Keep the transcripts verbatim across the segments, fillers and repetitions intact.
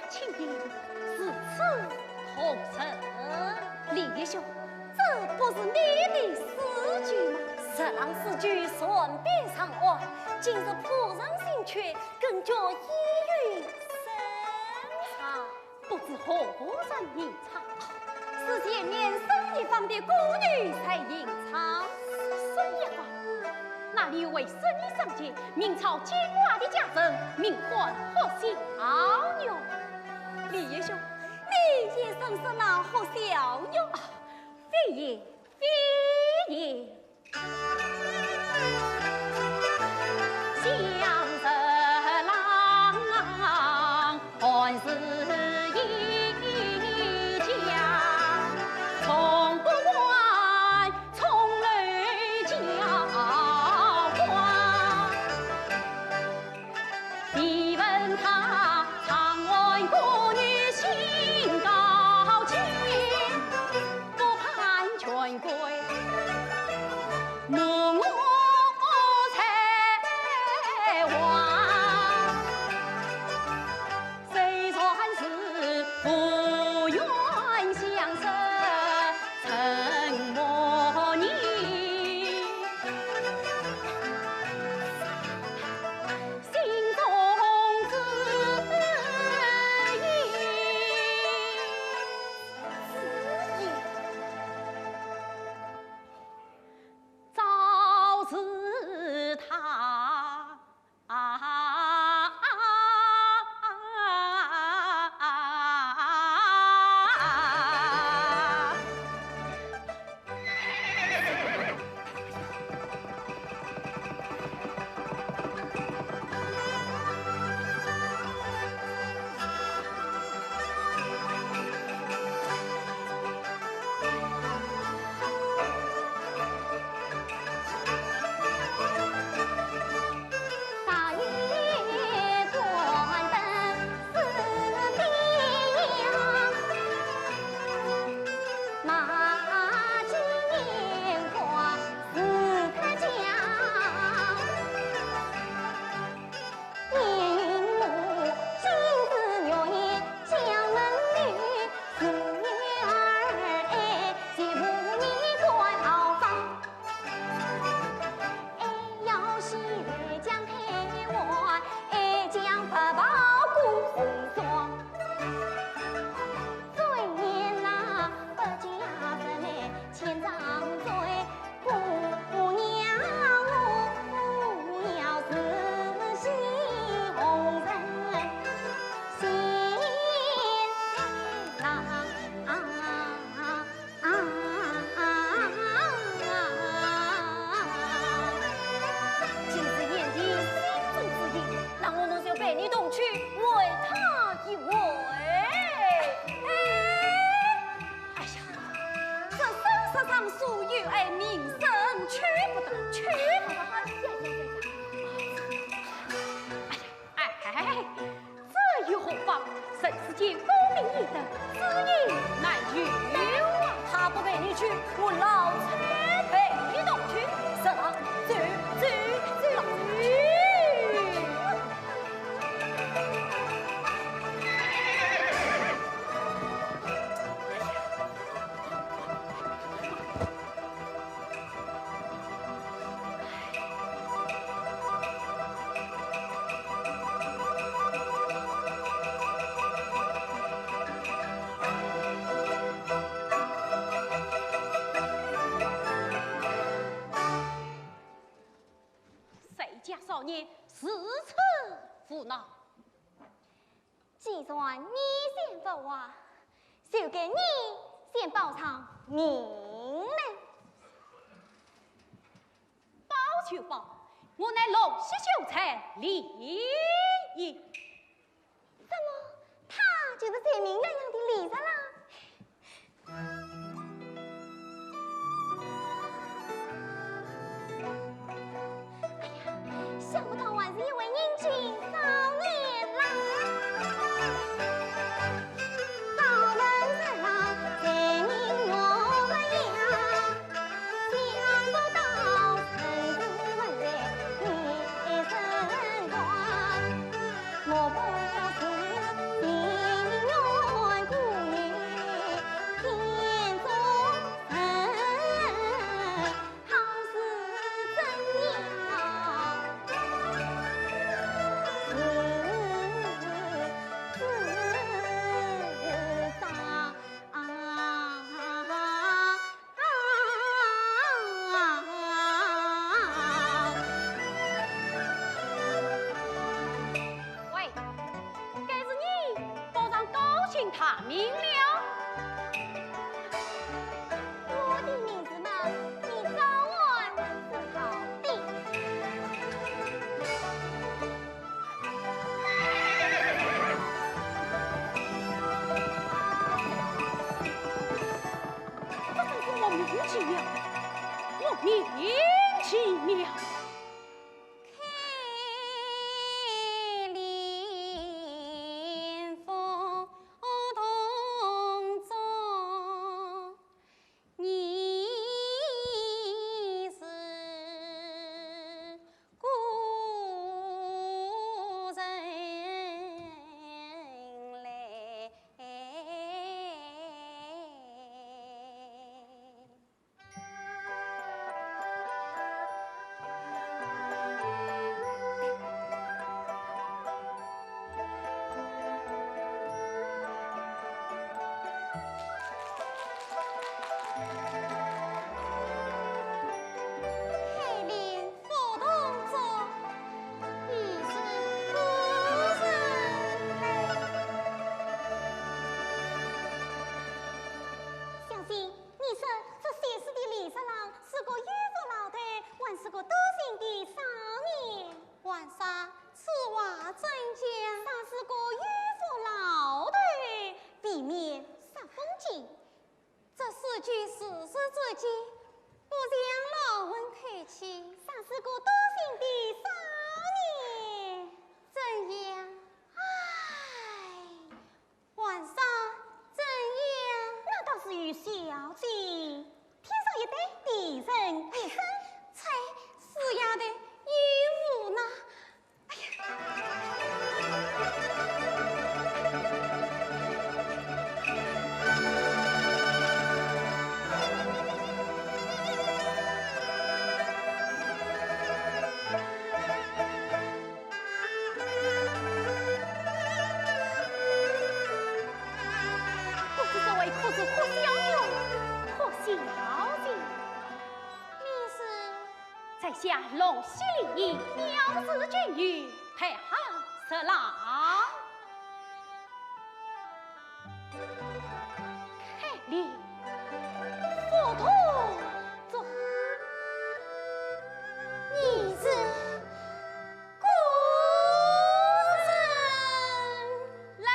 请问是此何人？李义兄，这不是你的四舅吗？十郎四舅善变上岸，今日仆人新缺，更叫意欲深长。不知何人吟唱？是前面沈一方的歌女在吟唱。沈一方？ 那里有位十二相见，明朝金华的佳人，名唤何小玉。李义兄，你也认识那何小玉？啊，非也，非也。啊，啊，啊，啊，啊。今日贤弟心中之意，那我们就陪你同去会他一会。哎，哎呀，这盛世上所有爱名声，去不得，去不得。哎呀，呀，呀，呀，呀。哎呀，哎，哎，哎。 这又何妨？人世间功名易得，知音难求啊。他不陪你去，我老臣陪你同去。是啊，走，走，走，老臣去。 谁家少年如此胡闹？ 既然你先不话，就该你先报上名来。报就报，我乃龙溪秀才李义。怎么，他就是前面那样的李子啦？ 哎呀，想不到还是一位英俊少年啦。他名了。我的名字嘛，你早晚是好的。这真是莫名其妙，莫名其妙。相信 你说这写诗的李十郎是个有福老头，还是个多情的少年？王嫂，此话怎讲？他是个有福老头，未免煞风景。这诗句字字珠玑，不像老翁口气。他是个多情的少年。怎样？唉。 皇上怎样？难道是与小姐添上一对美人？哎呀，啐，死丫头，又胡闹。哎呀！ 不知这位可是霍小姐？霍小姐，你是？在下龙须丽英，藐视君御，排行十郎。 开了佛堂之后，你是故人。来，来。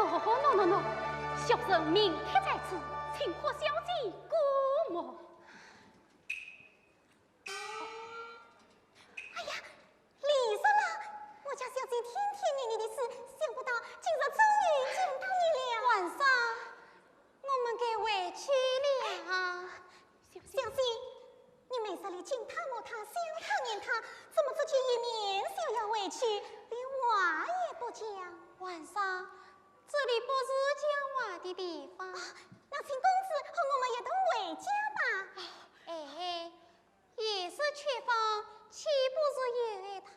哦，喏喏喏，小生明帖在此，请霍小姐过目。哎呀，李十郎，我家小姐天天念你的事，想不到今日终于见到你了。晚上，我们该回去了。小姐，你每日里惊他、骂他、想他、念他，怎么只见一面就要回去，连话也不讲？晚上，这里不是讲话的地方。啊，那请公子和我们一同回家吧。哎，也是缺方，岂不是有碍他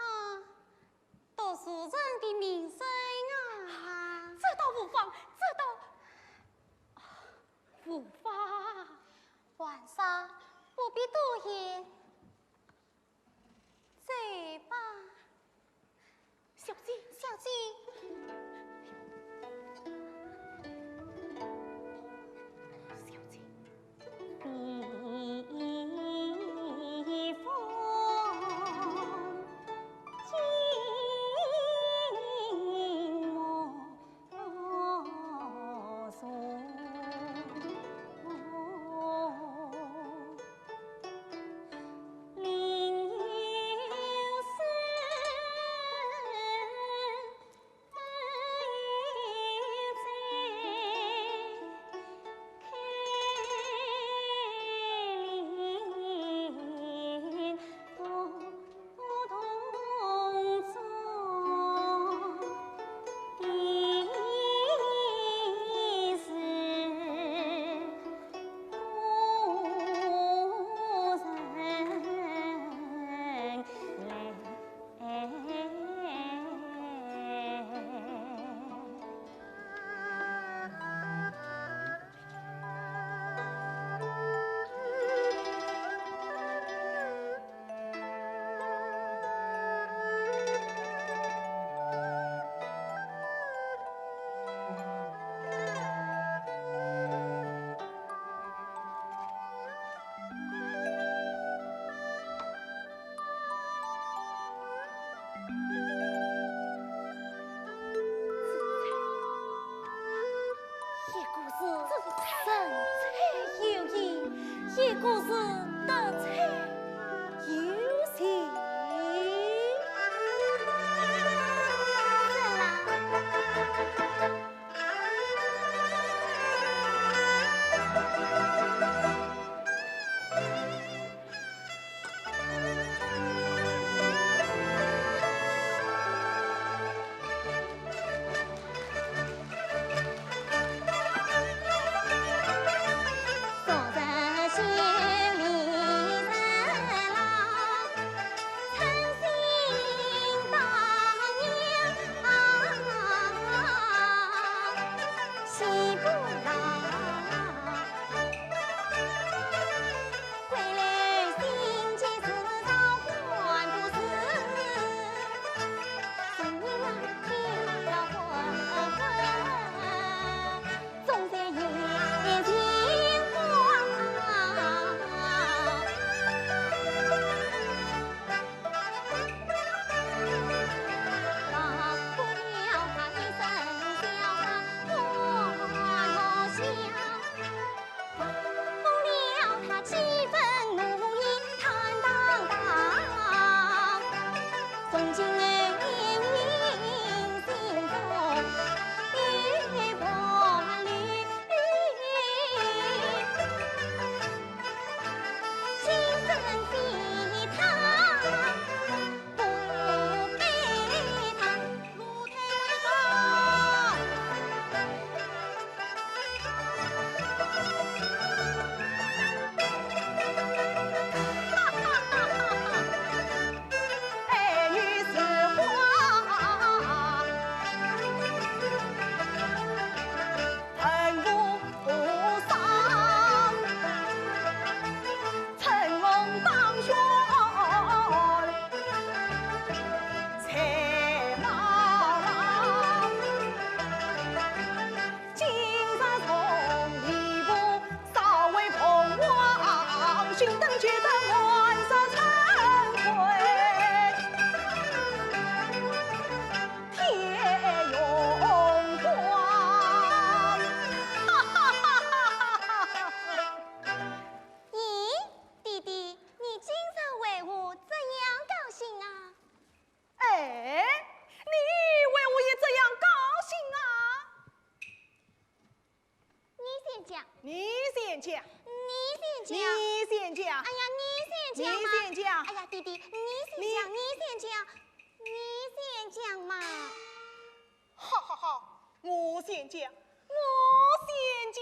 读书人的名声啊？这倒无妨，这倒无妨。晚上不必多言，走吧。小姐，小姐。小姐。讲嘛。你先讲。哎呀，弟弟，你先讲，你先讲，你先讲嘛。好好好，我先讲，我先讲。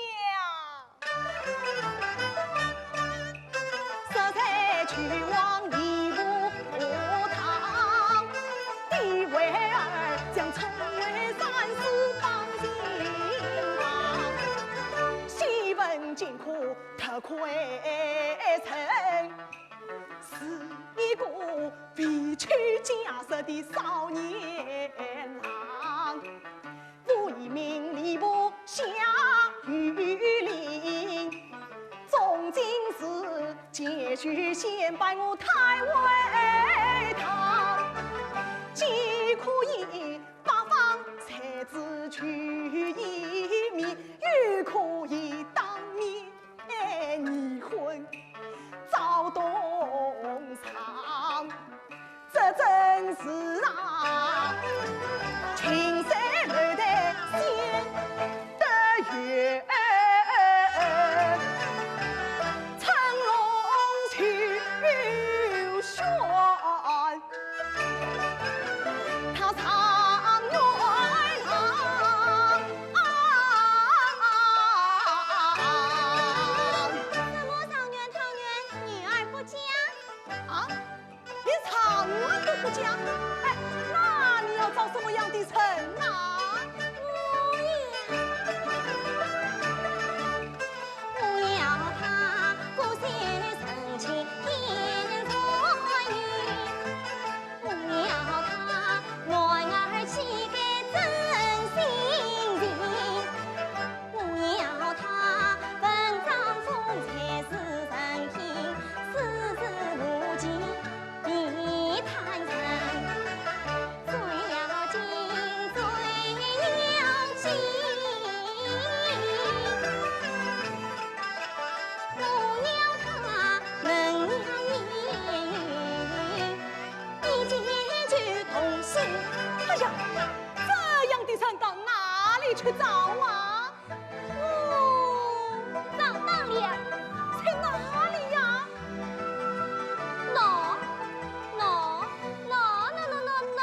ia 什么状元状元，女儿不嫁？啊？连状元都不嫁？哎，那你要找什么样的人呐？我呀，我要他不是成亲天作女，我要他男儿气概真性情。 我要他文章风采是人品，四书五经地坦然，最要紧，最要紧。我要他文雅一语，一见就动心。哎呀，这样的人到哪里去找啊？ 哦，找到了。在哪里呀？喏，喏，喏，喏，喏，喏，喏。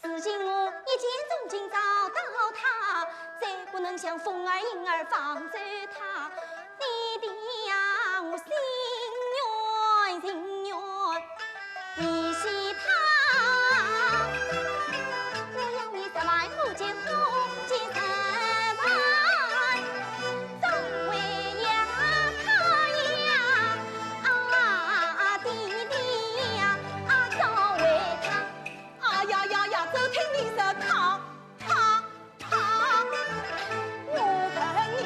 如今我一见钟情找到他，再不能像风儿影儿放走他。你的呀，我心愿心愿，你是他，我要你十万五千五千十万，作为呀他呀，啊，弟弟呀，啊，作为他。 哎呀呀呀，只听你说他，他，他，我问你，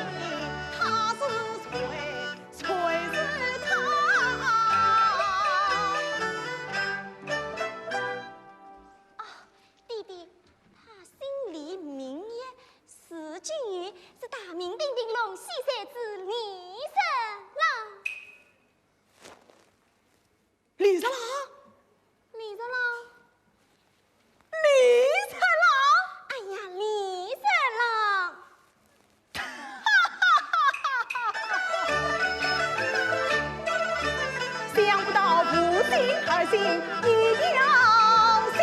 他是谁，谁是他？啊，弟弟，他姓李名烨，字君玉，是大名鼎鼎龙戏三子李十郎。 李十郎？李十郎？李十郎？哎呀，李十郎！想不到不幸而幸，你要信，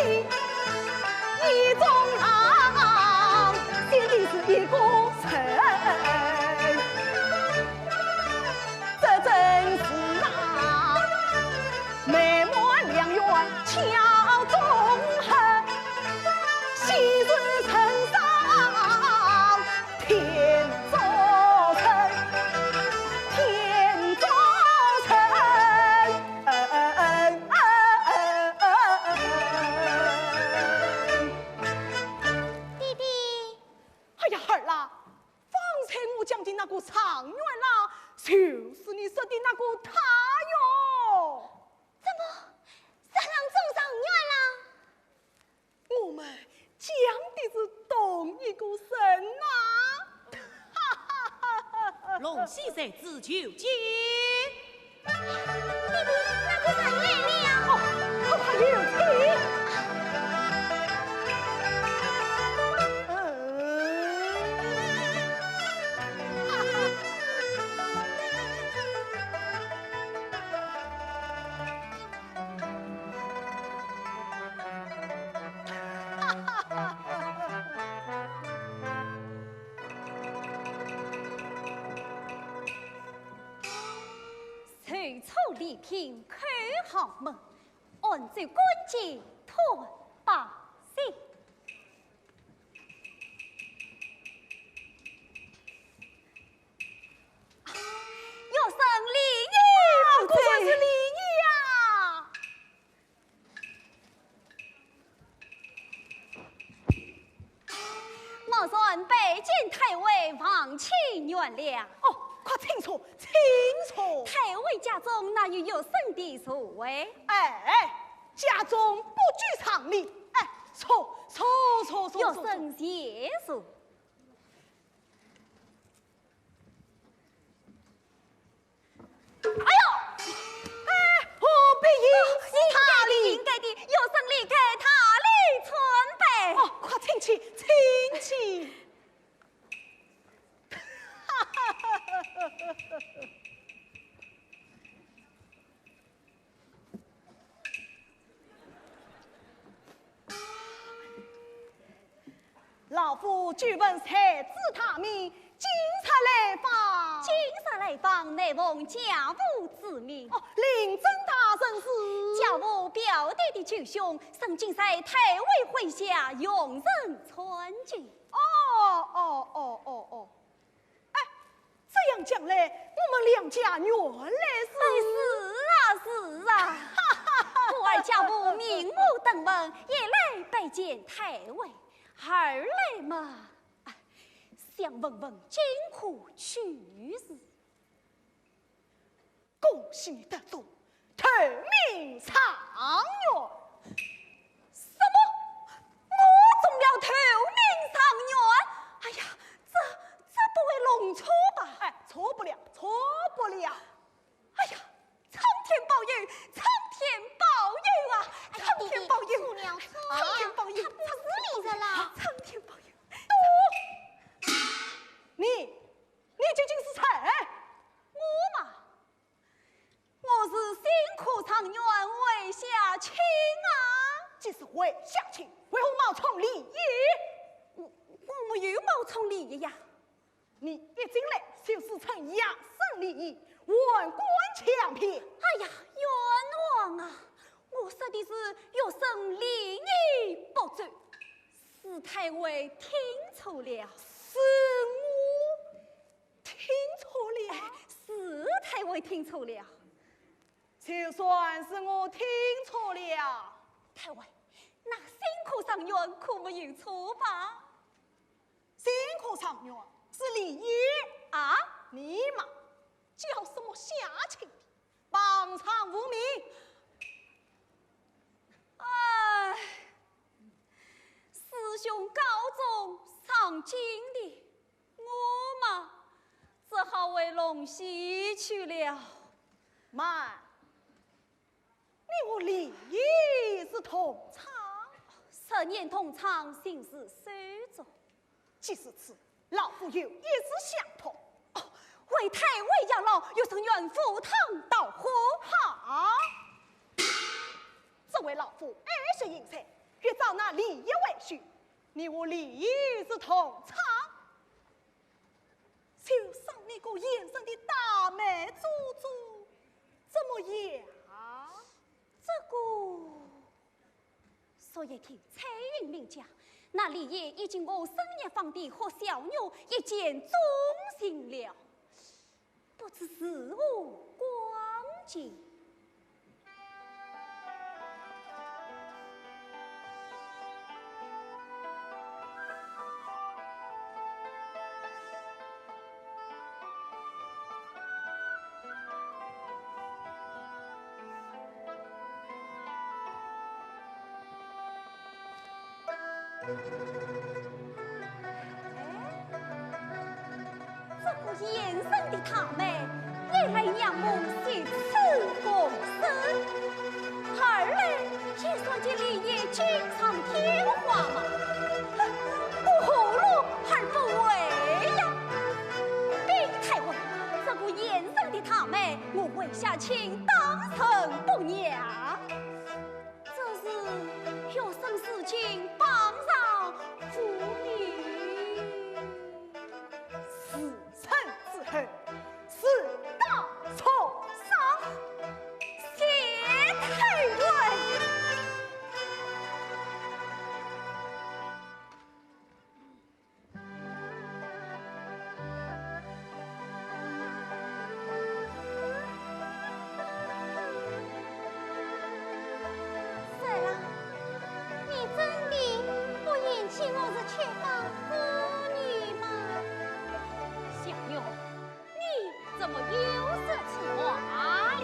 你中郎，先帝这真是啊，美满良缘巧中恨，昔时成双天作成，天作成。爹爹。哎呀，孩儿啦， 方才我讲的那个状元啦，就是你说的那个他哟。怎么，是郎中状元啦？我们讲的是同一个人呐。哈哈哈哈哈！龙喜在此求见。 那个人来了。哦，快快有请。哦，快请坐，请坐。太尉家中哪有学生的座位？哎，家中不拘常例。哎，坐，坐，坐，坐，坐。学生谢坐。 哎呦！哎，何必因此他礼？应该的，应该的，学生理该他礼参拜。哦，快请起，请起。 老夫久闻才子大名，今日来访。今日来访，乃奉贾府之命。哦，令尊大人是？贾府表弟的舅兄，曾经在太尉麾下用人参军。哦，哦，哦，哦，哦。 哎，这样讲来，我们两家原来是……哎，是啊，是啊。故而家父明目登门，也来拜见太尉。二来嘛，哎，想问问金科举人。 恭喜你得中头名状元。什么？我中了头名状元？哎呀，这，这不会弄错吧？哎，错不了，错不了。哎呀，苍天保佑，苍天保佑啊！哎呀，苍天保佑，爹爹，错了，错了。苍天保佑，他不是你的啦。苍天保佑。你，你究竟是谁？我嘛， 我是新科状元麾下卿啊。既是麾下卿，为何冒充李煜？我，我没有冒充李煜呀。你一进来就是穿鸳衫礼衣，万官强聘。哎呀，冤枉啊！我说的是学生礼仪不周，是太尉听错了。是我 听错了？哎，是太尉听错了。就算是我听错了。太尉，那新科状元可没有错吧？新科状元是李煜。啊？你嘛，叫什么下贱的，傍上无名。哎，师兄高中上进的， 我嘛，只好回龙溪去了。慢，你和李煜是同窗？十年同窗，心事手足。既如此，老夫有一事相托。哦，为太尉效劳，学生愿赴汤蹈火。好，这回老夫爱惜英才，欲找那李煜为婿。你和李煜是同窗？我贤侄的大妹做主，怎么样？这个，昨夜听彩云明讲，那李烨已经和孙月芳的学小女一见钟情了，不知是何光景。 哎，这个贤侄的大妹，也来让我一次风声。二来，也算这李烨锦上添花嘛。哼，我何乐而不为呀？禀太尉，这个贤侄的大妹，我麾下卿当仁不让。 只是学生如今榜上无名。自此之后，是大错杀，谢太尉。 算了，你真的不嫌弃我是曲坊孤女吗？小月，你怎么又说此话哩？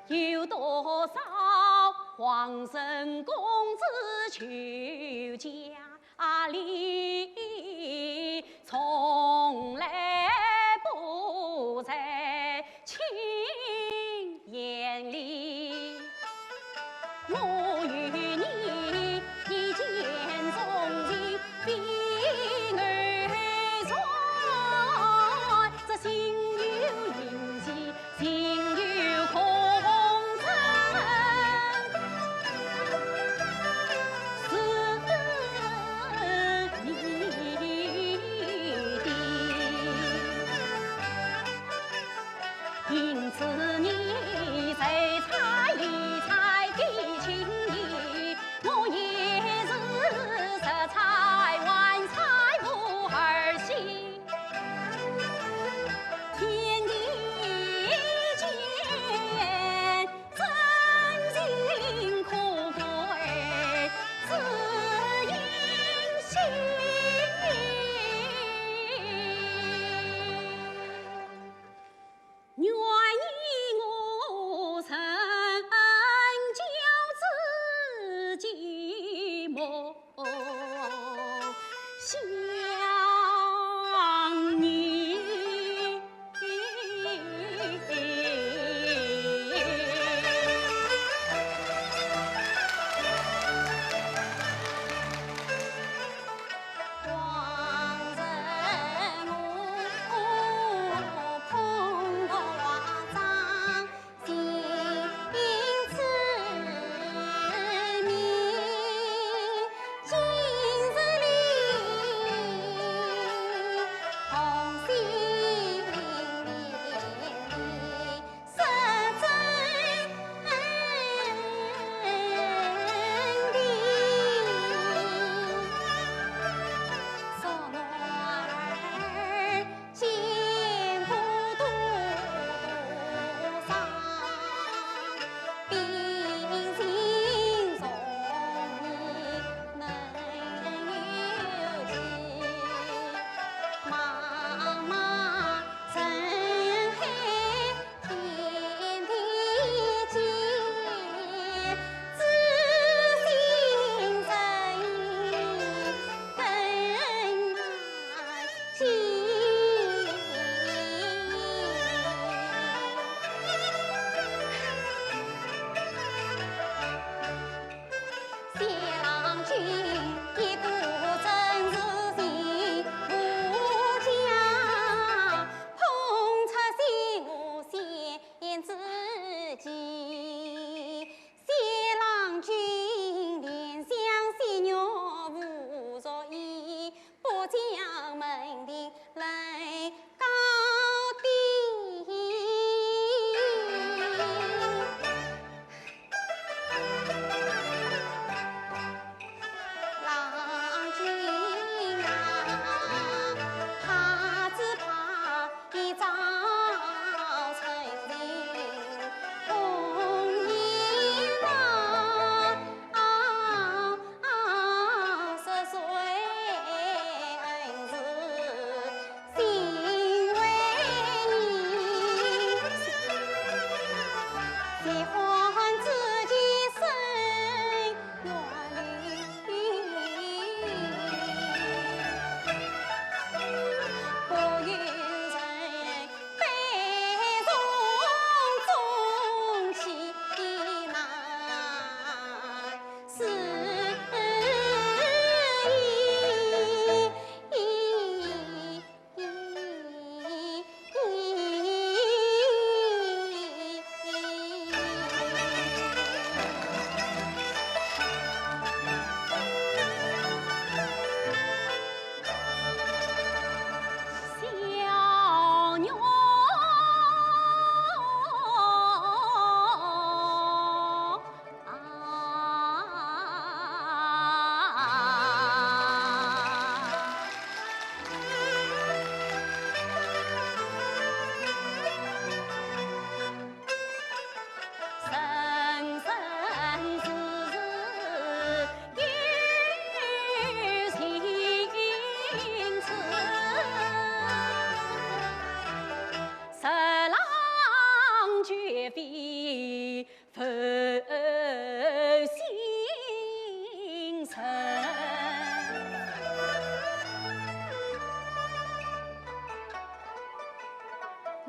有多少皇城公子求佳丽，从来不在卿眼里。我与你一见钟情，比尔传，这心有灵犀， 心有空针，似你的。因此你再猜一猜的情意，我也是十猜万猜无二心。 天地间，真情可贵只因心。愿以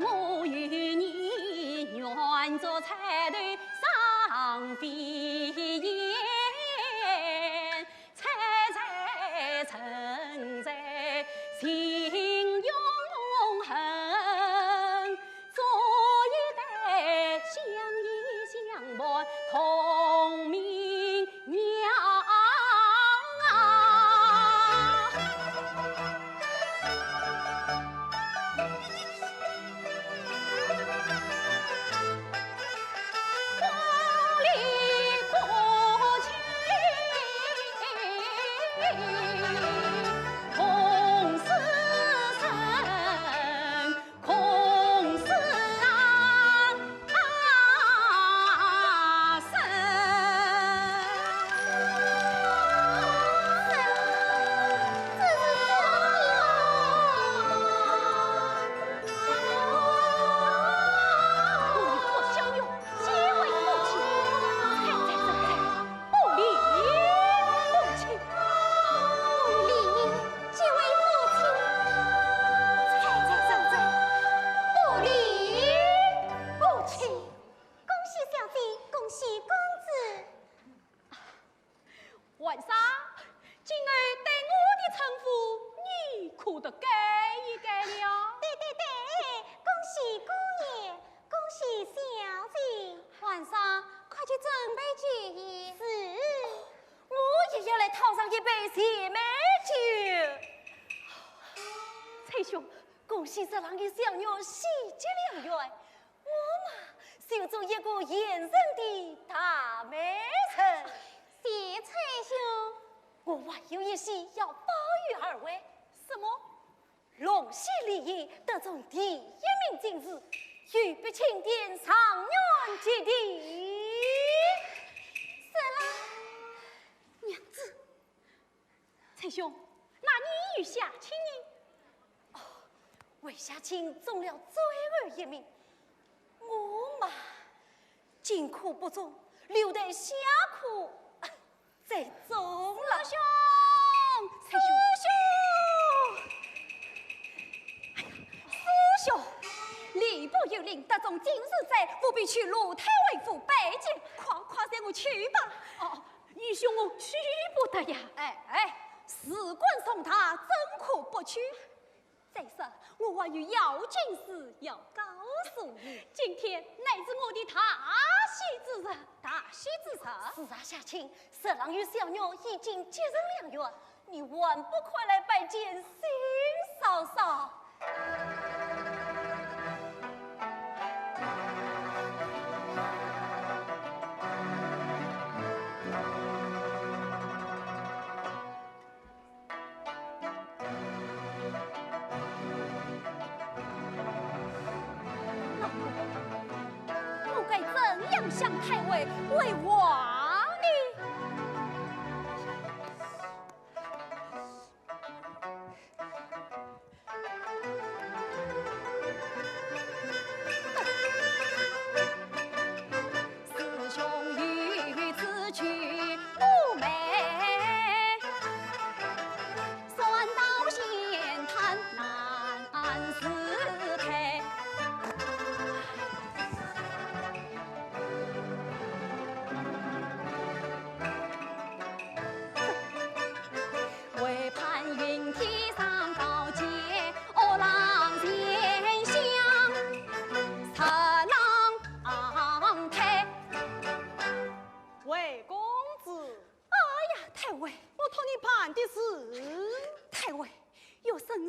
我与你愿作彩头双飞燕，彩在人在情永恒，做一对相依相伴同命 娘啊！不理不亲。不理不亲。恭喜小姐，恭喜公子。 皇上，今后对我的称呼，你可得改一改了。对对对，恭喜姑爷，恭喜小姐。皇上，快去准备酒宴。是。我也要来讨上一杯甜美酒。翠兄，恭喜十郎与小玉喜结良缘。 我嘛，就做一个贤人的大媒人。谢翠兄。我还有一喜要报与二位。什么？龙戏联演得中第一名进士，有必钦点状元及第。是啦。娘子。 翠兄，那你与夏卿呢？哦，为夏卿中了最后一名，我嘛，进可不中，留待下科再中了。师兄，翠兄。师兄！哎呀，师兄，礼部有令，得中进士者，务必去罗太尉府拜见，快快随我去吧。哦， 愚兄我去不得呀。哎哎，事关重大，怎可不去？再说，我还有要紧事要告诉你。今天乃是我的大喜之日。大喜之日？是啊，夏卿，十郎与小玉已经结成良缘，你还不快来拜见新嫂嫂？ 我该怎样向太尉问话呢？ 师兄于此去，我们三道闲谈难自退。 唯盼云天上高见，恶浪前相十郎退。魏公子。哎呀，太尉。我托你办的事。太尉，有人受命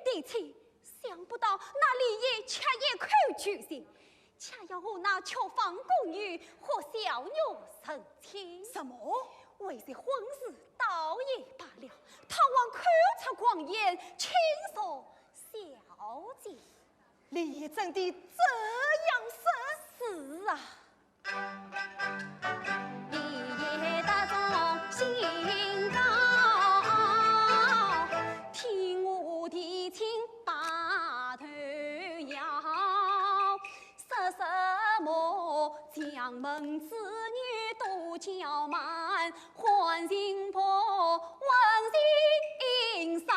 提亲，想不到那李烨却一口拒绝。 恰要和那曲蟒宫女和小玉成亲。什么？为这婚事倒也罢了，他还口出狂言，轻辱小姐。李烨真的这样说？是啊。李烨得中新高，听我提亲把头摇。 说什么将门之女多娇蛮，还情薄，还情少。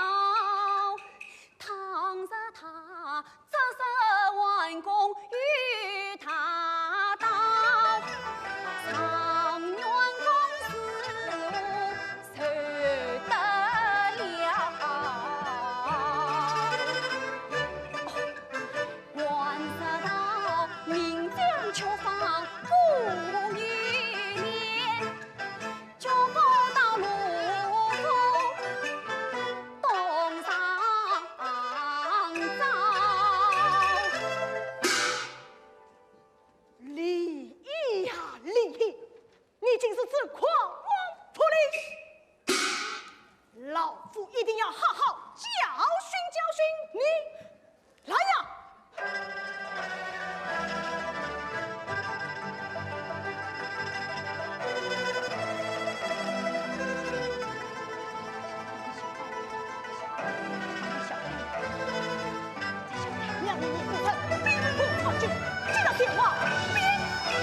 倘若她只是两人不分，兵不参军，直到前往边关。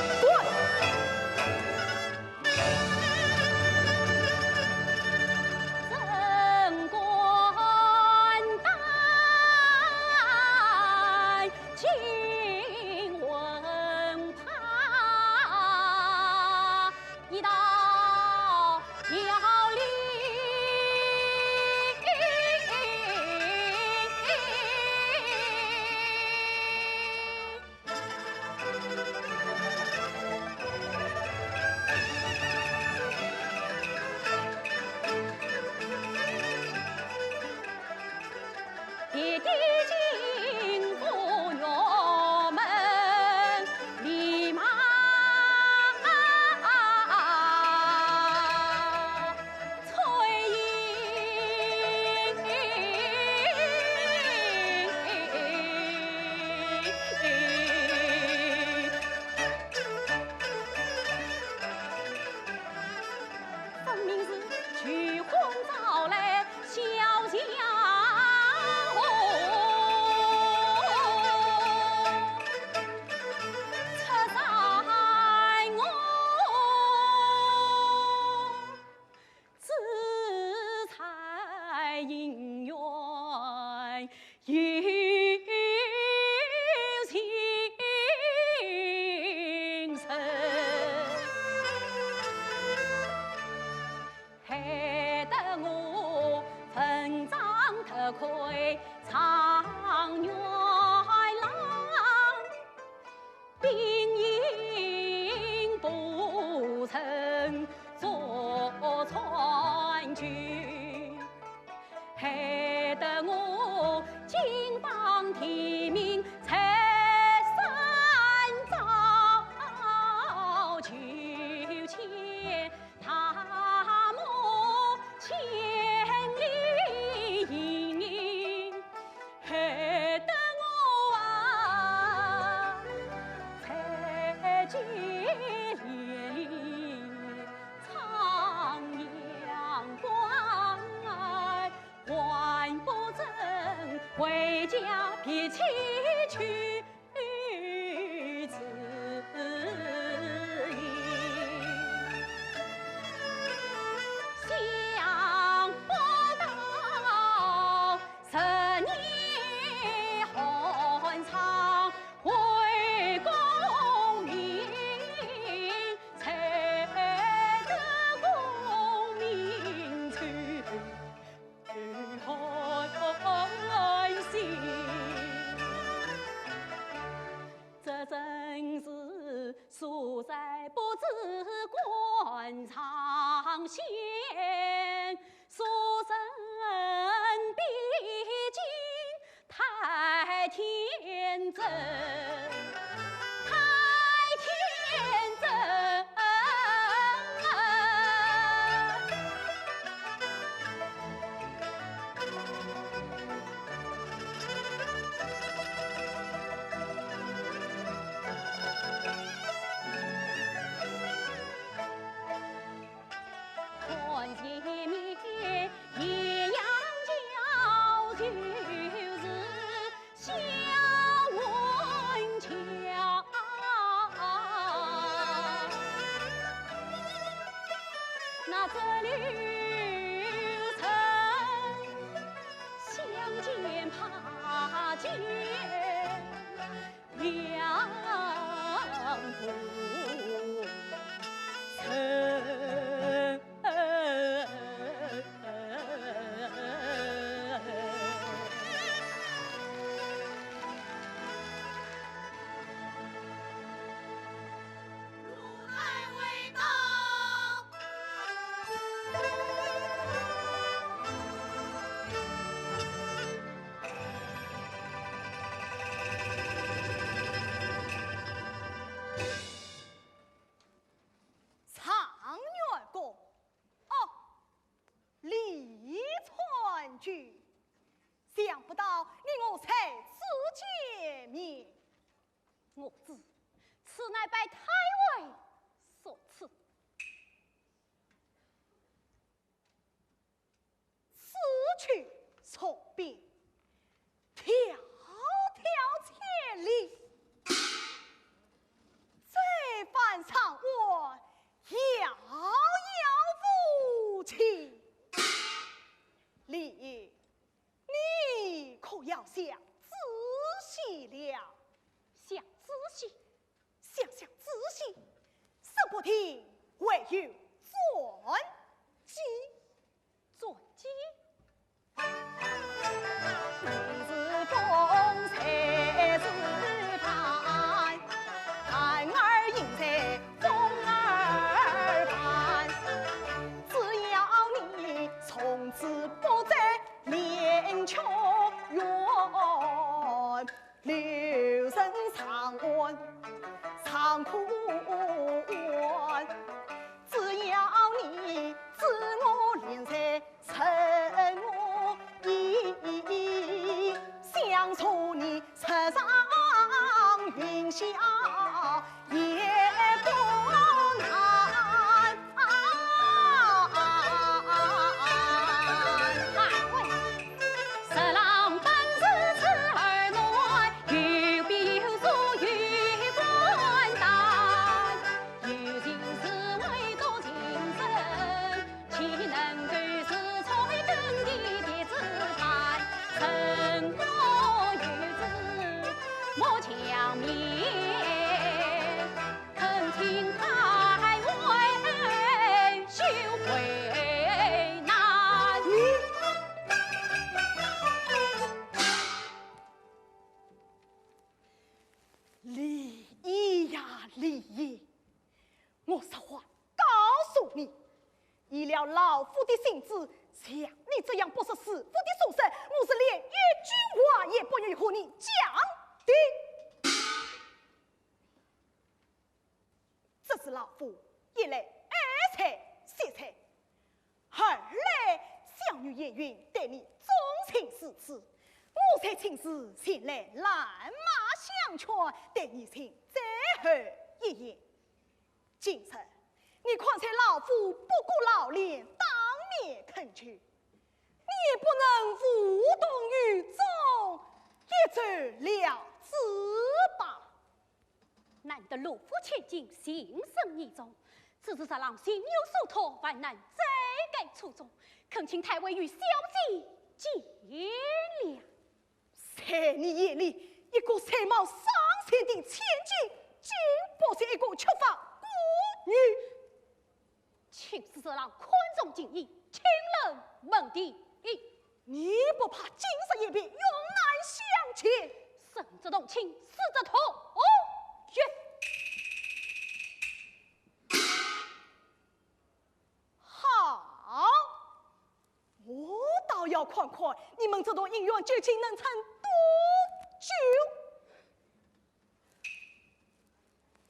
了。想仔细，想想仔细，说不定会有转机。转机？李毅呀，李毅，我实话告诉你，依了老夫的性子，像你这样不识时务的书生，我是连一句话也不愿意和你讲的。 只是老夫一来爱才惜才，二来小女鄢云对你钟情如此，我才亲自前来拦马相劝，对你行最后一言。今日你看在老夫不顾老练当面恳求，你也不能无动于衷，一走了之吧。 难得罗府千金情深意重，此事若让心有所托，万难再改初衷，恳请太尉与小姐见谅。在你眼里，一个才貌双全的千金，竟不是一个缺乏顾虑。 请恕侄郎宽纵情意，轻人问题。你不怕今日也被永难相见？生则同亲，死则同源。好，我倒要看看你们这段姻缘究竟能撑多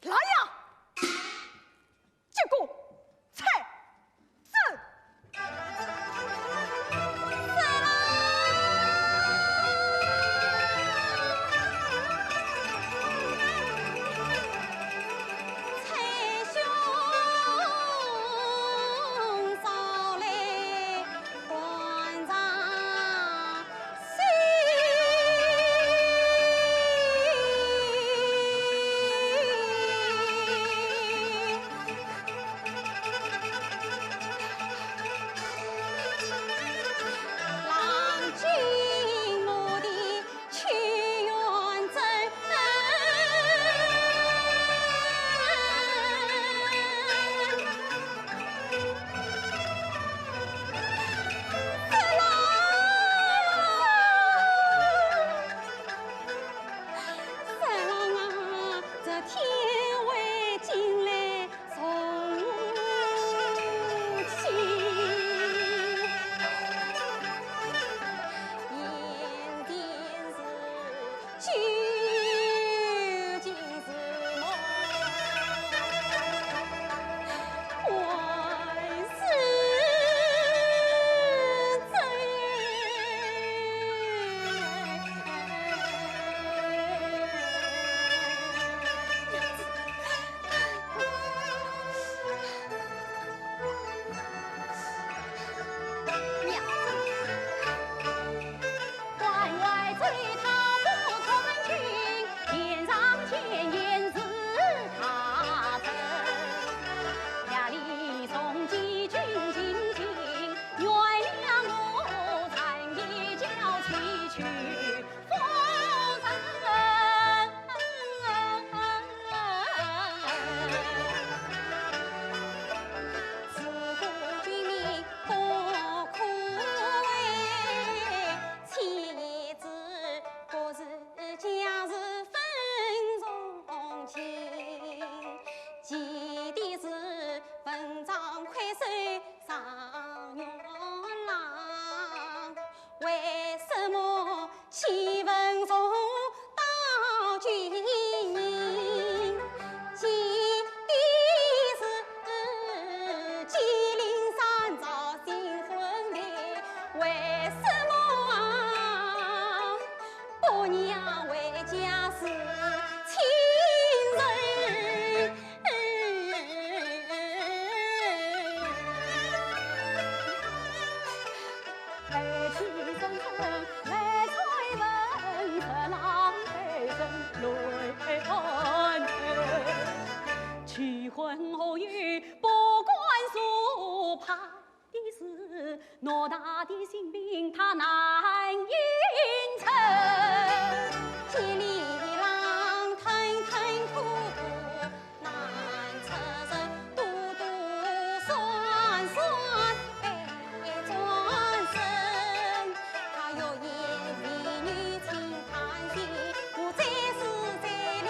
久。 来呀，接过，采萍。偌大的心病他难应承。千里浪奔奔波波难出人，兜兜转转悲转身。他欲言非语轻叹息，我再思再量。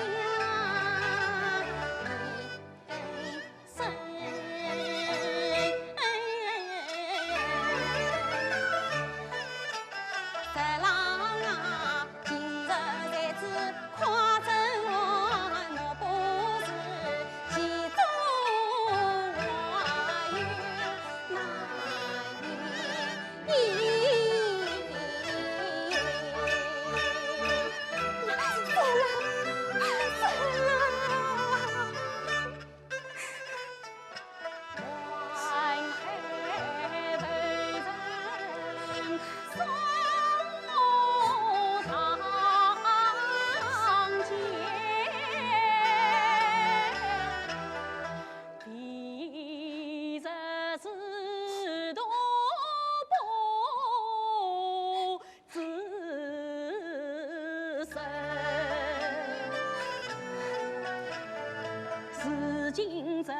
如今这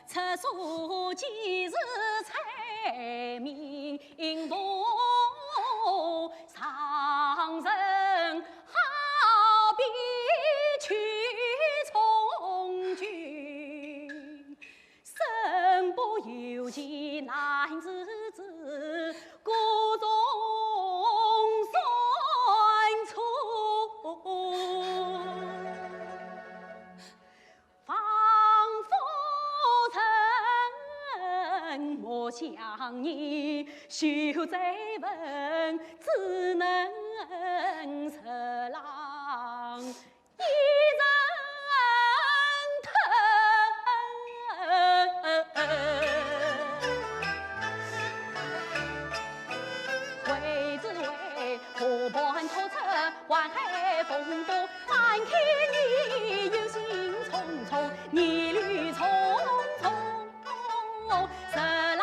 出所既是猜谜，不常人好比去从军。 身不由己难自知，各种算错，方夫人，莫想你休再问，只能是郎 一人疼。为只为河畔托车，淮海风波，翻开你有心匆匆，你绿匆匆，是郎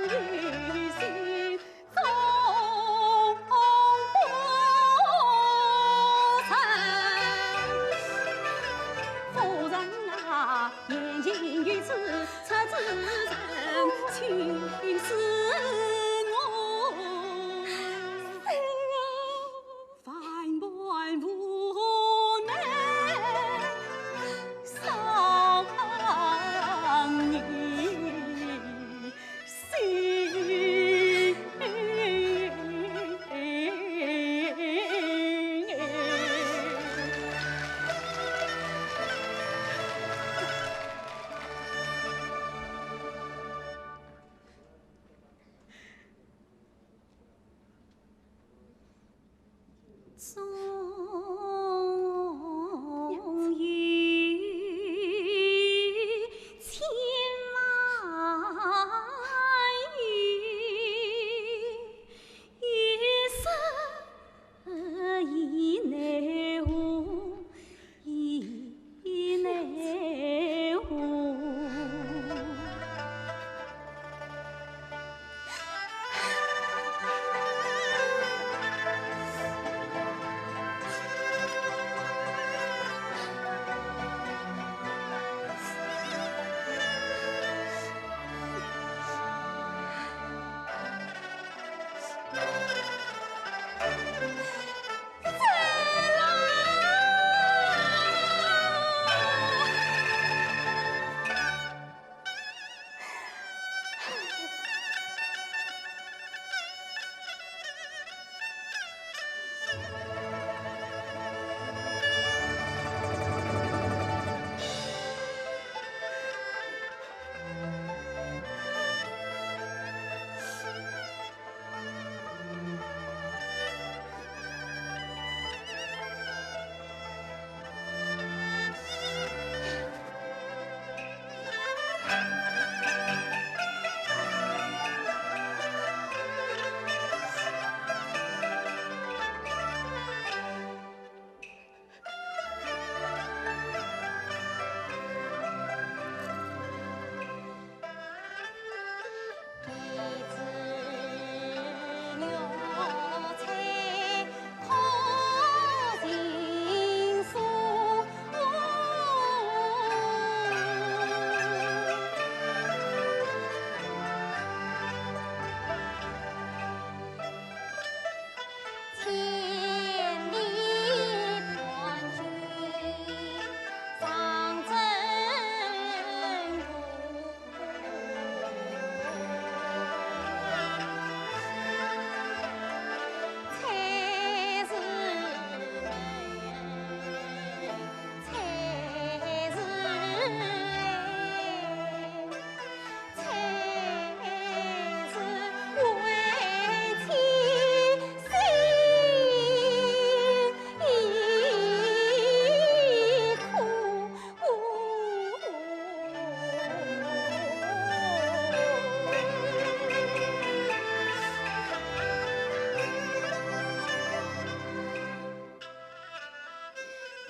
有心。 终不成。夫人啊，言尽于此，出此人，请恕我。 万般无奈，伤你心。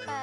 生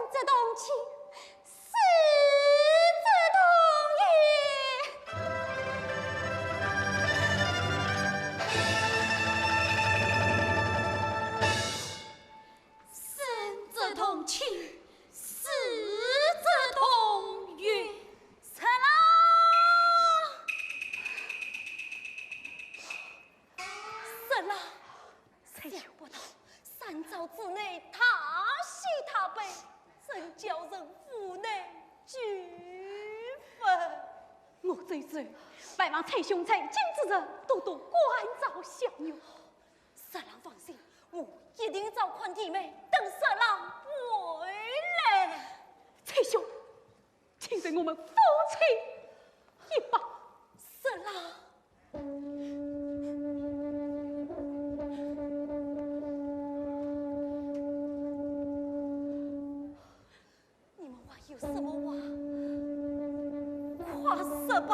则同亲，死则同源。生则同亲，死则同源。十郎！十郎！ 想不到三朝之内大喜大悲，真叫人无奈俱欢。我周周，拜望崔兄在今之日多多关照小女。十郎放心，我一定照看弟妹，等十郎回来。崔兄，请受我们夫妻一拜。十郎。 你们还有什么话？快说吧。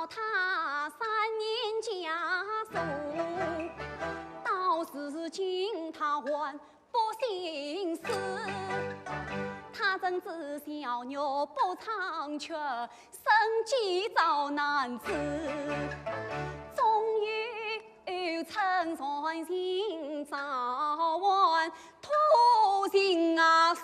他三年家书，到如今他还不心思。他怎知小玉不唱曲，生计遭难事。终于趁船行早晚，托人啊死。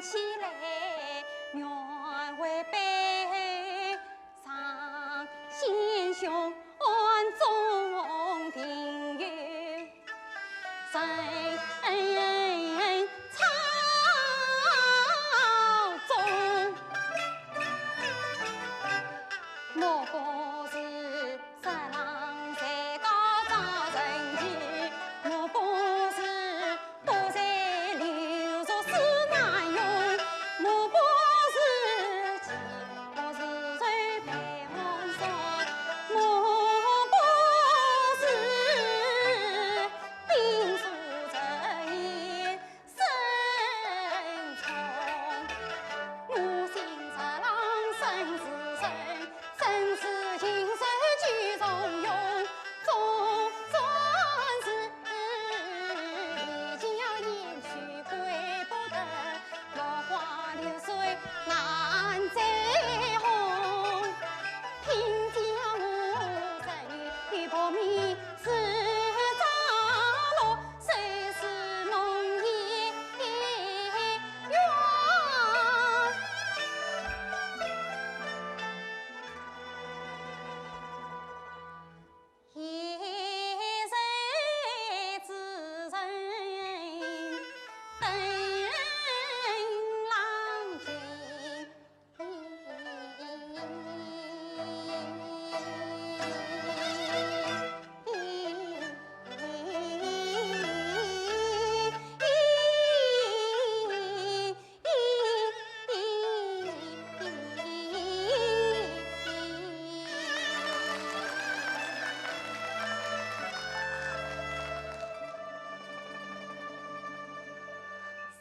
起来，愿为悲伤，心胸中定有人。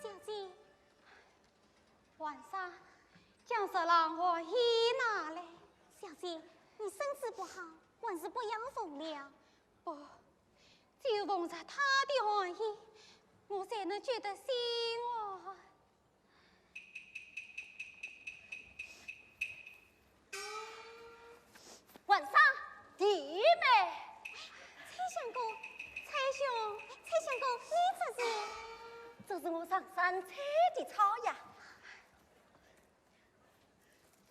小姐，皇上，将这狼王爷拿来。小姐，你身子不好，还是不要缝了。不，只有缝着他的王爷，我才能觉得心安。 皇上，弟妹。蔡相公，蔡兄，蔡相公，你这是？这是我上山采的草药。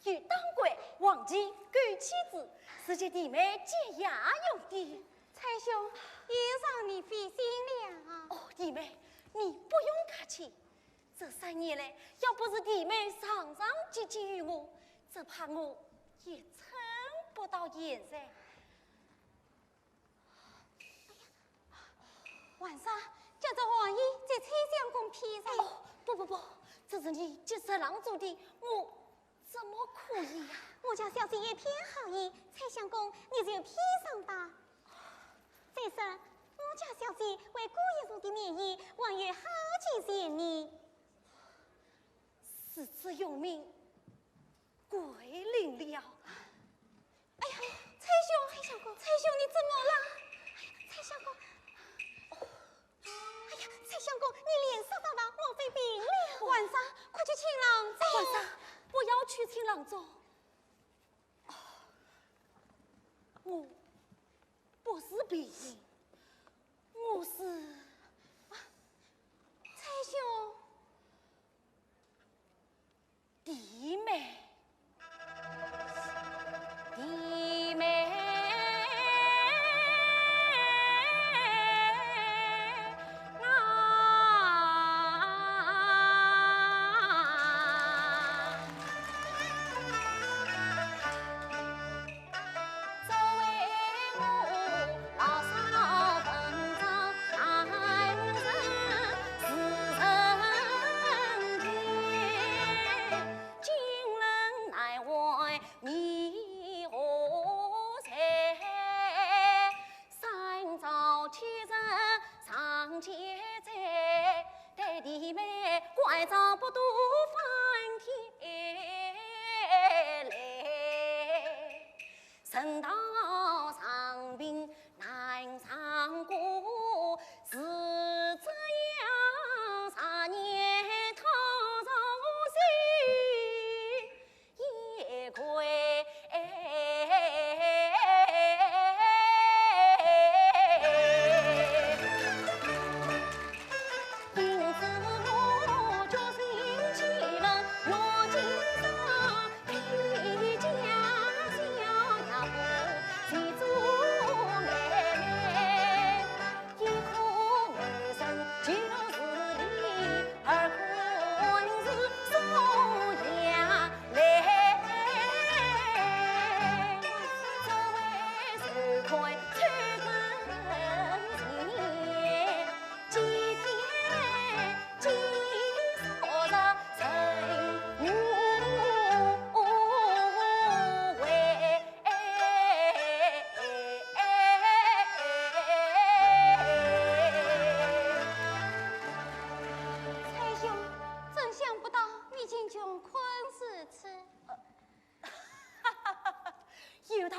有当归、黄芪、枸杞子，是给弟妹解痂用的。蔡兄，也让你费心了。哦，弟妹，你不用客气。 这三年来，要不是弟妹常常给给于我，只怕我也撑不到现在。皇上，叫这王爷给蔡相公披上。哦，不不不，这是你给十郎做的，我怎么可以呀？我家小姐也披好衣，蔡相公，你就披上吧。再说，我家小姐为顾一族的免役，还有好几千年。 如此用命，跪领了。哎呀，蔡兄，蔡相公，蔡兄，你怎么了？哎呀，蔡相公，哎呀，蔡相公，你脸色发黄，莫非病了？皇上，快去请郎中。皇上，不要去请郎中。哦，我不是病，我是……啊，蔡兄。 弟妹，弟妹啊！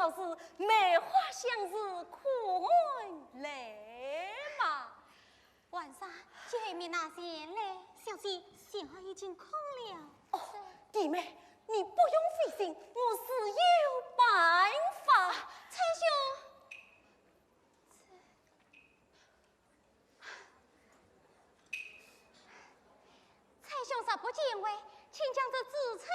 倒是梅花香自苦寒来嘛。皇上，这一面拿前来。小姐，小孩已经空了。哦，弟妹，你不用费心，我自有办法。啊，蔡兄，蔡兄若不见外，请将这紫菜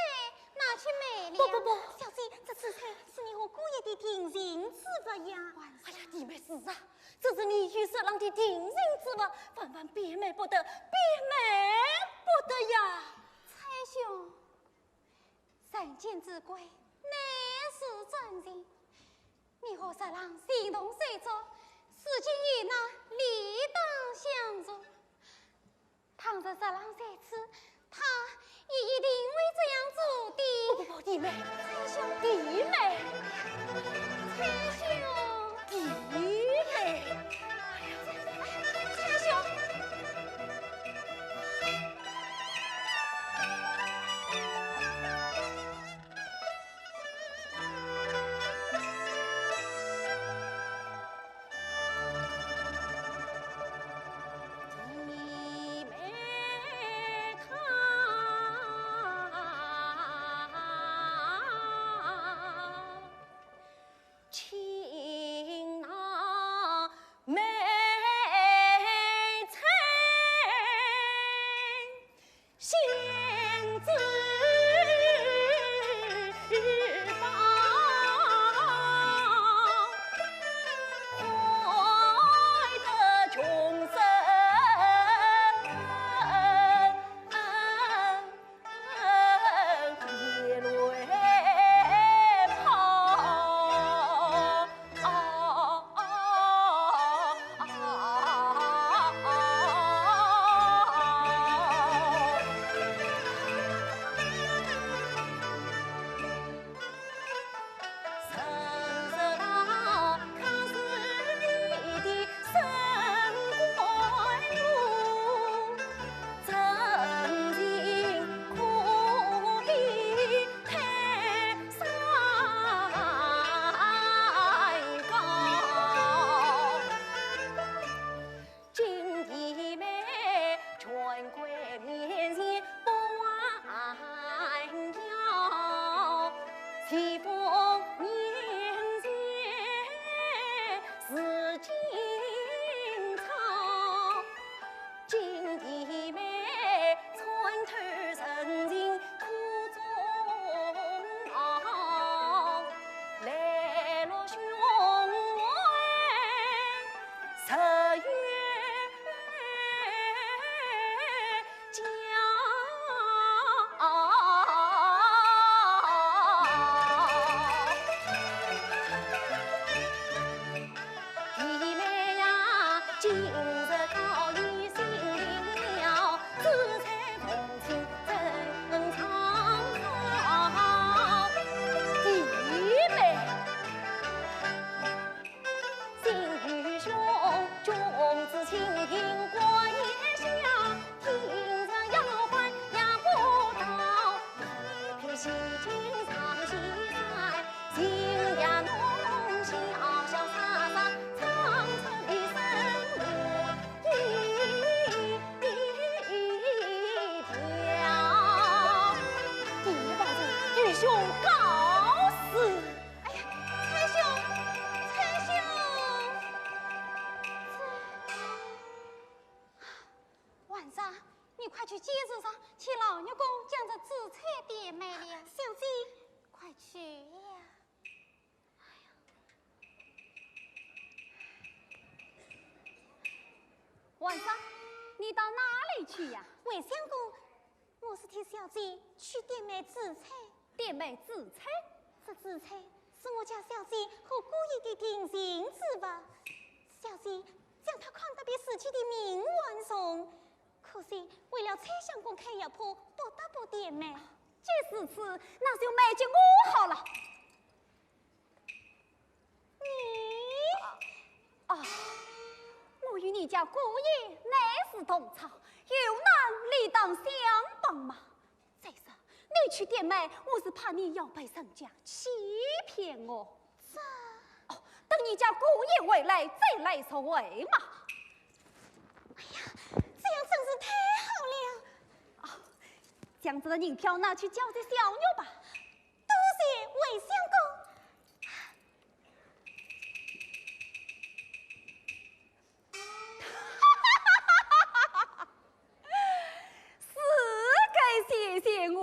拿去卖了。不不不，小姐，这紫菜是你和姑爷的定情之物呀。哎呀，弟妹是啊，这是你与十郎的定情之物，万万变卖不得，变卖不得呀。蔡兄，人间之贵，乃是真情。你和十郎情同手足，如今有难，理当相助。倘若十郎在此，他也一定会这样做的。不不不，弟妹，蔡兄，弟妹，蔡兄，弟妹，蔡兄。弟妹保重，愚兄告辞。哎呀，蔡兄，蔡兄！皇上，你快去街市上替老愚公将这紫菜变卖了。小姐。快去呀！ 皇上，你到哪里去呀？魏相公，我是替小姐去店买紫菜。店买紫菜？这紫菜是我家小姐和姑爷的定情之物，小姐将它看得比自己的命还重。可惜为了蔡相公开药铺，不得不店买。既如此，那就卖给我好了。 你……啊，我与你家姑爷乃是同窗，有难理当相帮忙。再说，你去店买，我是怕你要被人家欺骗哦。哦，等你家姑爷回来再来说话嘛。哎呀，这样真是太好了。哦，将这个银票拿去交给小玉吧。多谢魏相公。 是该谢谢我，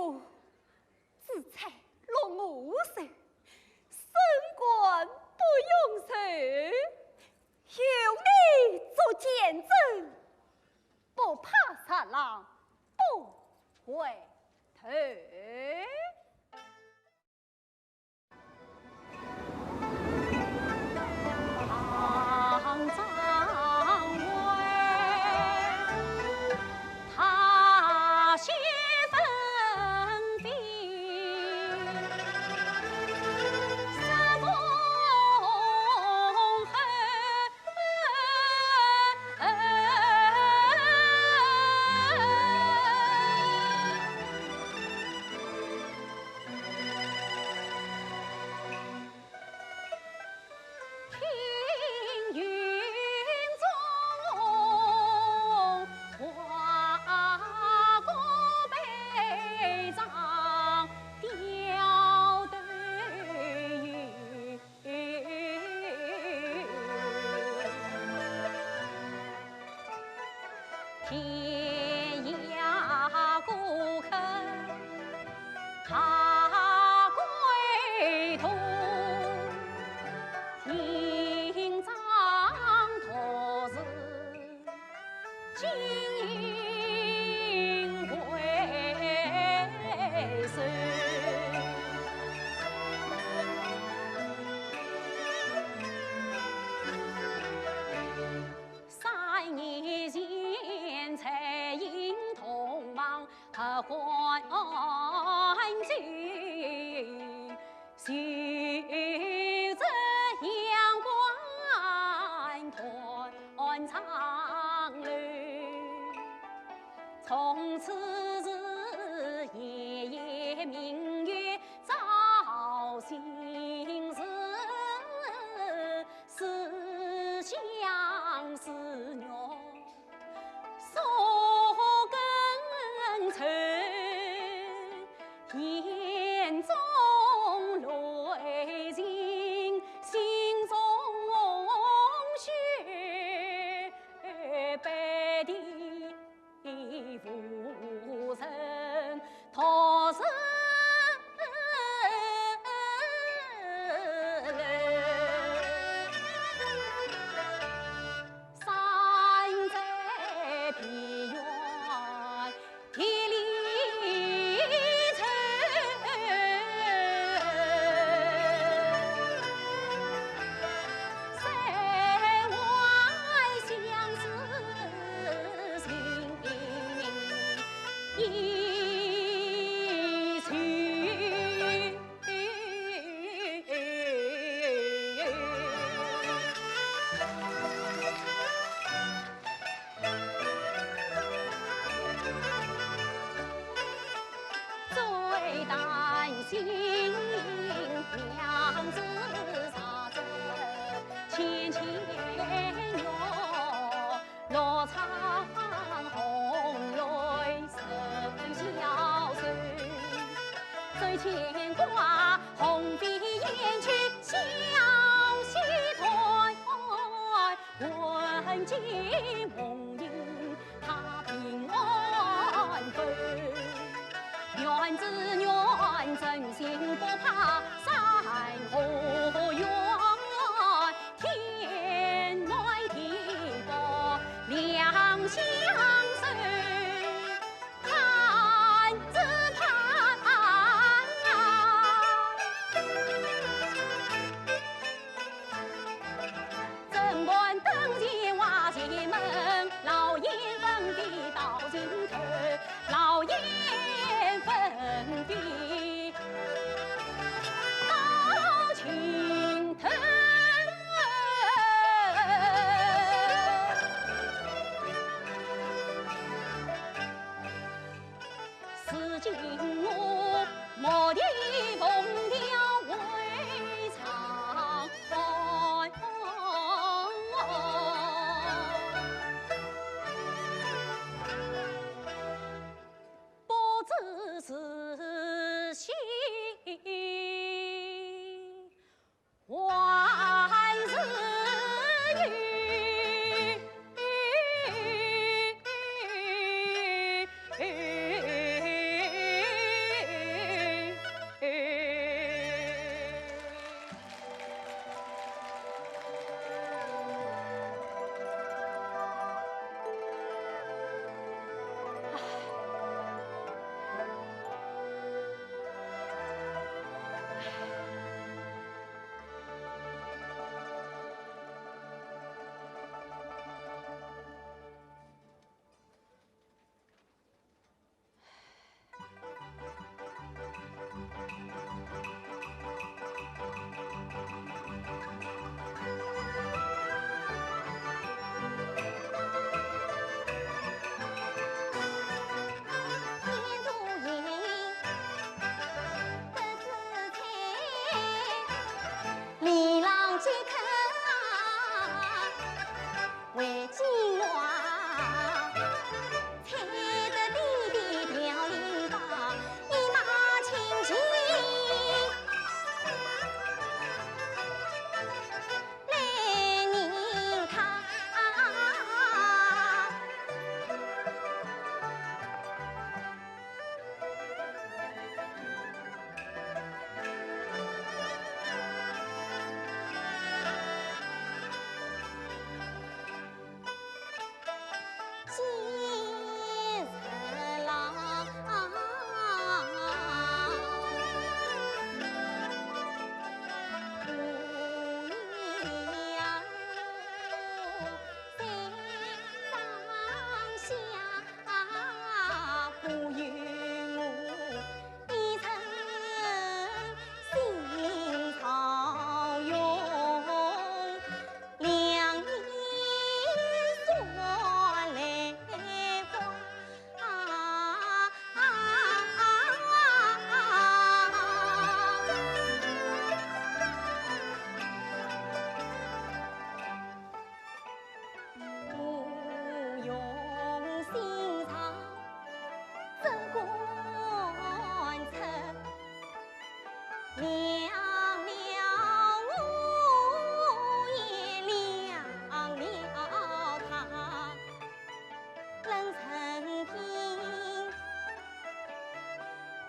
子才落我手，升官不用愁，有你做见证，不怕杀郎不回头。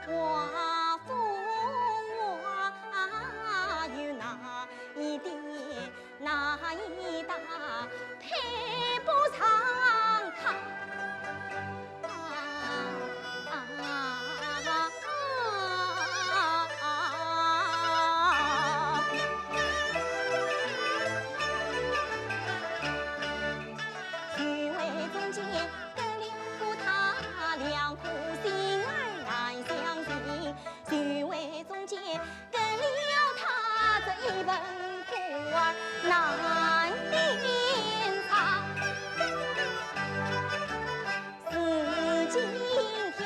花风花有哪一点，哪一搭配不上它？啊啊啊！徐渭中间隔两颗塔，两颗心儿难相信。徐渭中间隔了塔，这一盆花儿难点插。四更天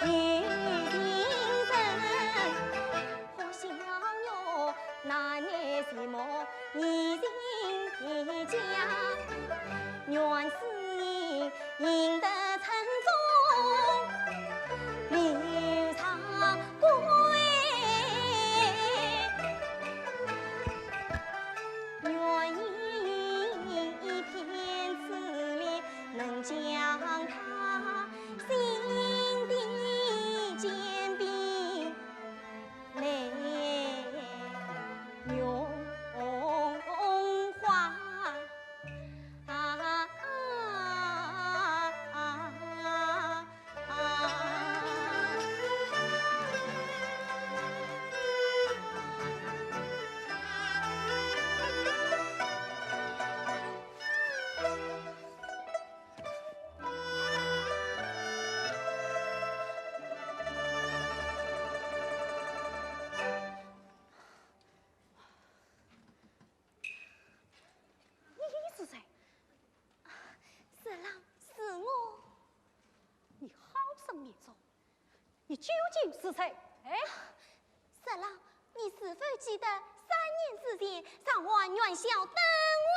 里有行人， 花小月难耐寂寞一人的家，愿使你赢得城中流长归。愿以一片痴恋，能将他心底坚冰。 梅容花。啊啊啊啊啊！你是谁？啊，色狼，是我。你好生面孔，你究竟是谁？哎，色狼，你是否记得三年之前，上环元宵灯会？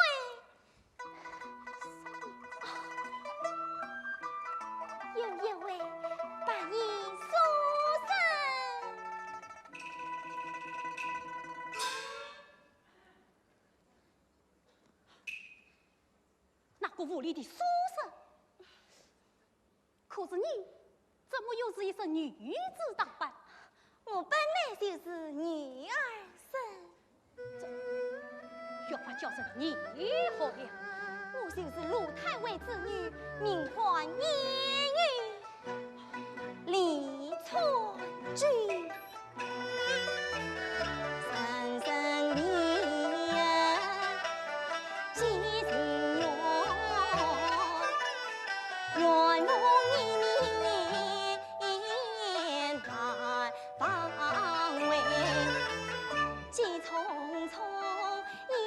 有一位白衣书生。那个无礼的书生，可是你怎么又是一身女子打扮？我本来就是女儿身。 这，越发叫人疑惑了。我就是鲁太尉之女，名唤谚语李川君。人生离合几情缘，缘分一面难 挽回。几匆匆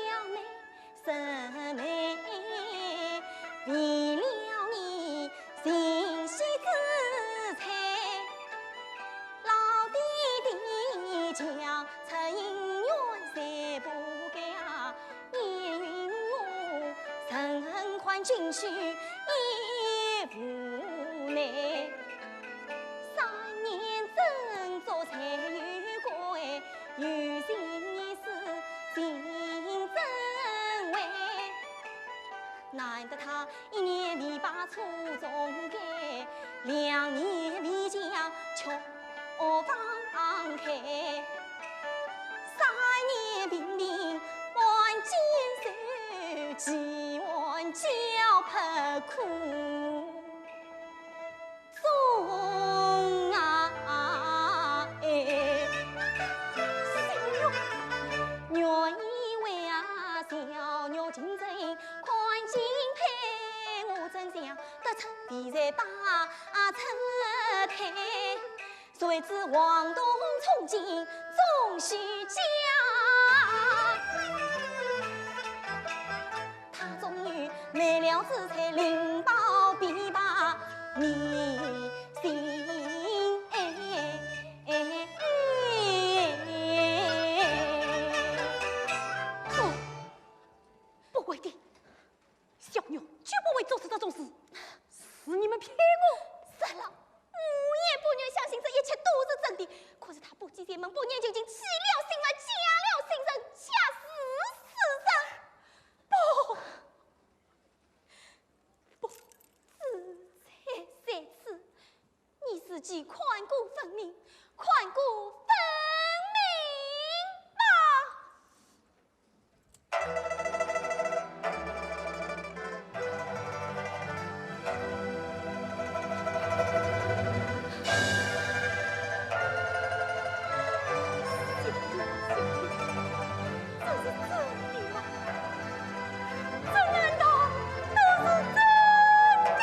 扬眉声眉，为了你心系之妻。老爹爹叫出姻缘，谁不嫁？ 你与我深恨看君须已无奈。三年斟酌才有归，有情一世情真味。难得他一年未把初衷改，两年未将秋 花放开，三年平平换金手，几换交迫苦衷啊！哎，小玉，原以为啊，小玉情真看敬佩，我怎想得出肥才把车胎。 谁知王东冲进中书监，他终于卖了此才，另报琵琶迷情。哎，哎，哎，哎。不，不会的。 小玉绝不会做出这种事，是你们骗我。色狼，我也不愿相信这一切都是真的，可是他不计前嫌，不念旧情，起了心来，嫁了新人，家死死人。不，不，子才在此， 你自己看看个分明，看个分明吧。这是真的吗？ 这难道都是真的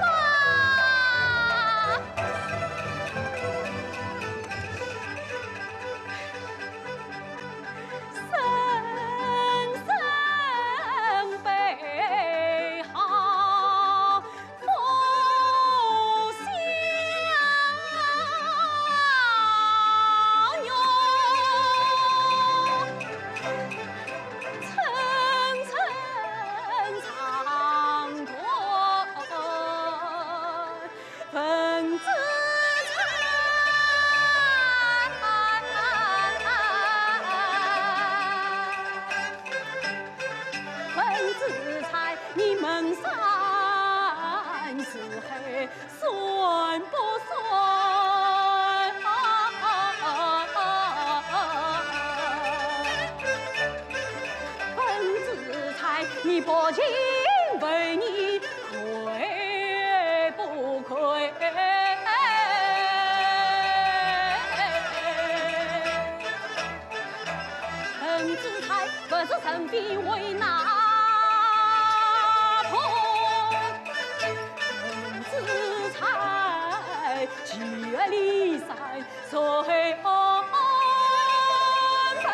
吗？声声悲号 不相容，层层长断分枝裁。 分枝裁，你门山是海算不算？分枝裁，你薄情为你亏不亏？ 分枝裁，不是人非为那破。分枝裁，几里山水安慰。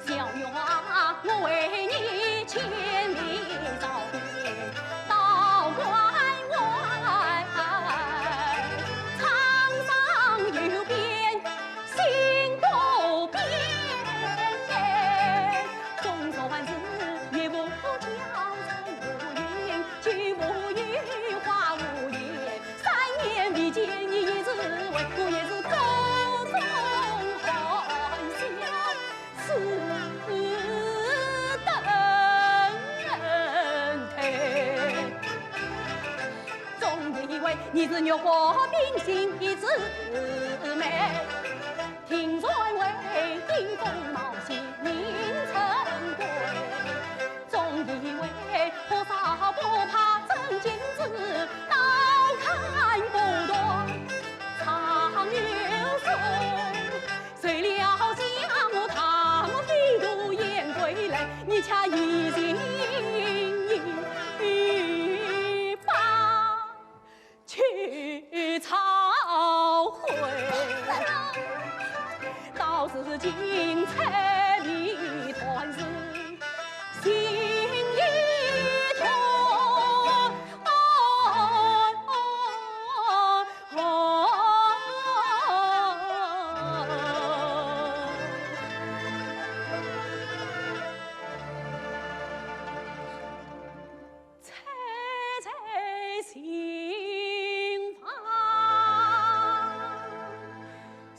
小月啊，我为你千里找遍，到关外，沧桑有变，心不变。总算是一无交，愁无云，酒无语，话无言。 三年未见你一时回，我也是口中含笑，似等待。总以为你是玉华冰心一枝梅， 庭前为顶风冒雪明春归，总以为火烧不怕真金子，刀砍不断长流水。谁料想我踏破飞渡雁归来，你却移情于别。 去找回。到如今柴米断水，心已断。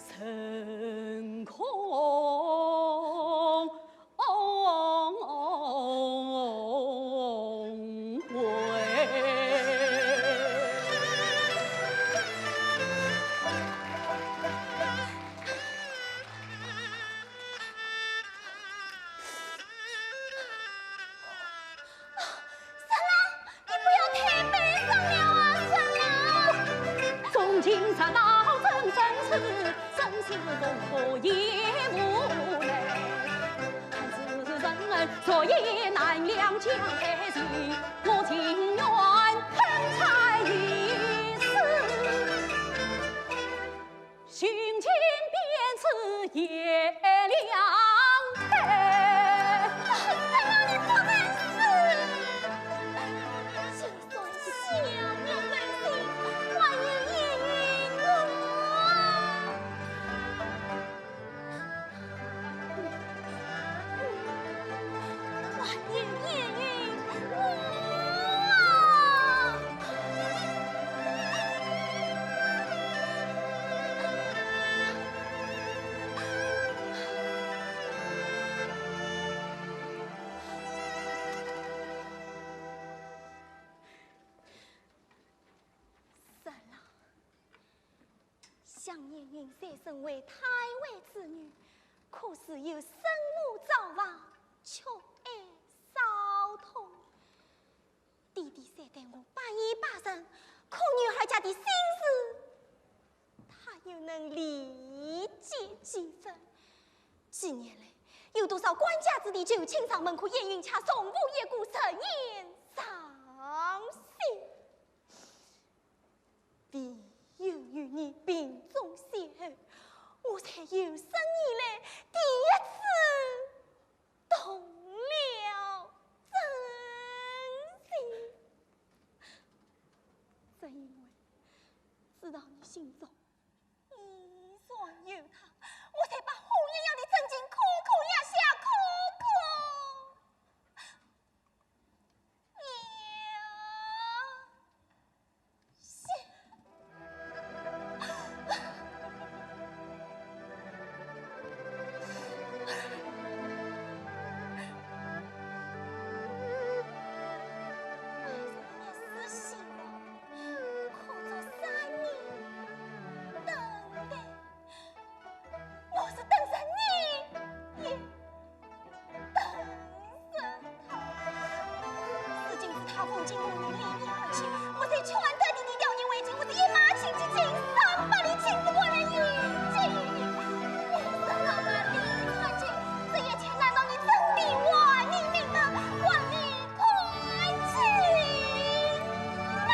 沈郎，你不要太悲伤了啊，沈郎。从今直到终生死，生死功过也无奈。但是人所以难量江海情，我情愿吞菜一死。 寻情便是爷娘胎。啊，沈郎，你不能死！就算小娘忍心，还有爷娘啊！还有爷娘啊！云虽身为太尉之女，可是有生母造房，却爱少通。爹爹虽对我百依百顺，可女儿家的心事，他又能理解几分？几年来，有多少官家子弟求亲上门，可燕云却从无一个实言上信。 唯有与你并肩相伴，我才有生以来第一次动了真心。正因为知道你心中依然有他，我才把火一样的真情苦苦压下，苦苦 呀，是，我是等着你，也 等着他。如今是他父亲母女离你而去，我才劝得你爹爹调你回京，我是一马请去京师，三百里青史关来迎接你。我是那个李传君，这一切难道你真的还你命吗？还你 看清啊！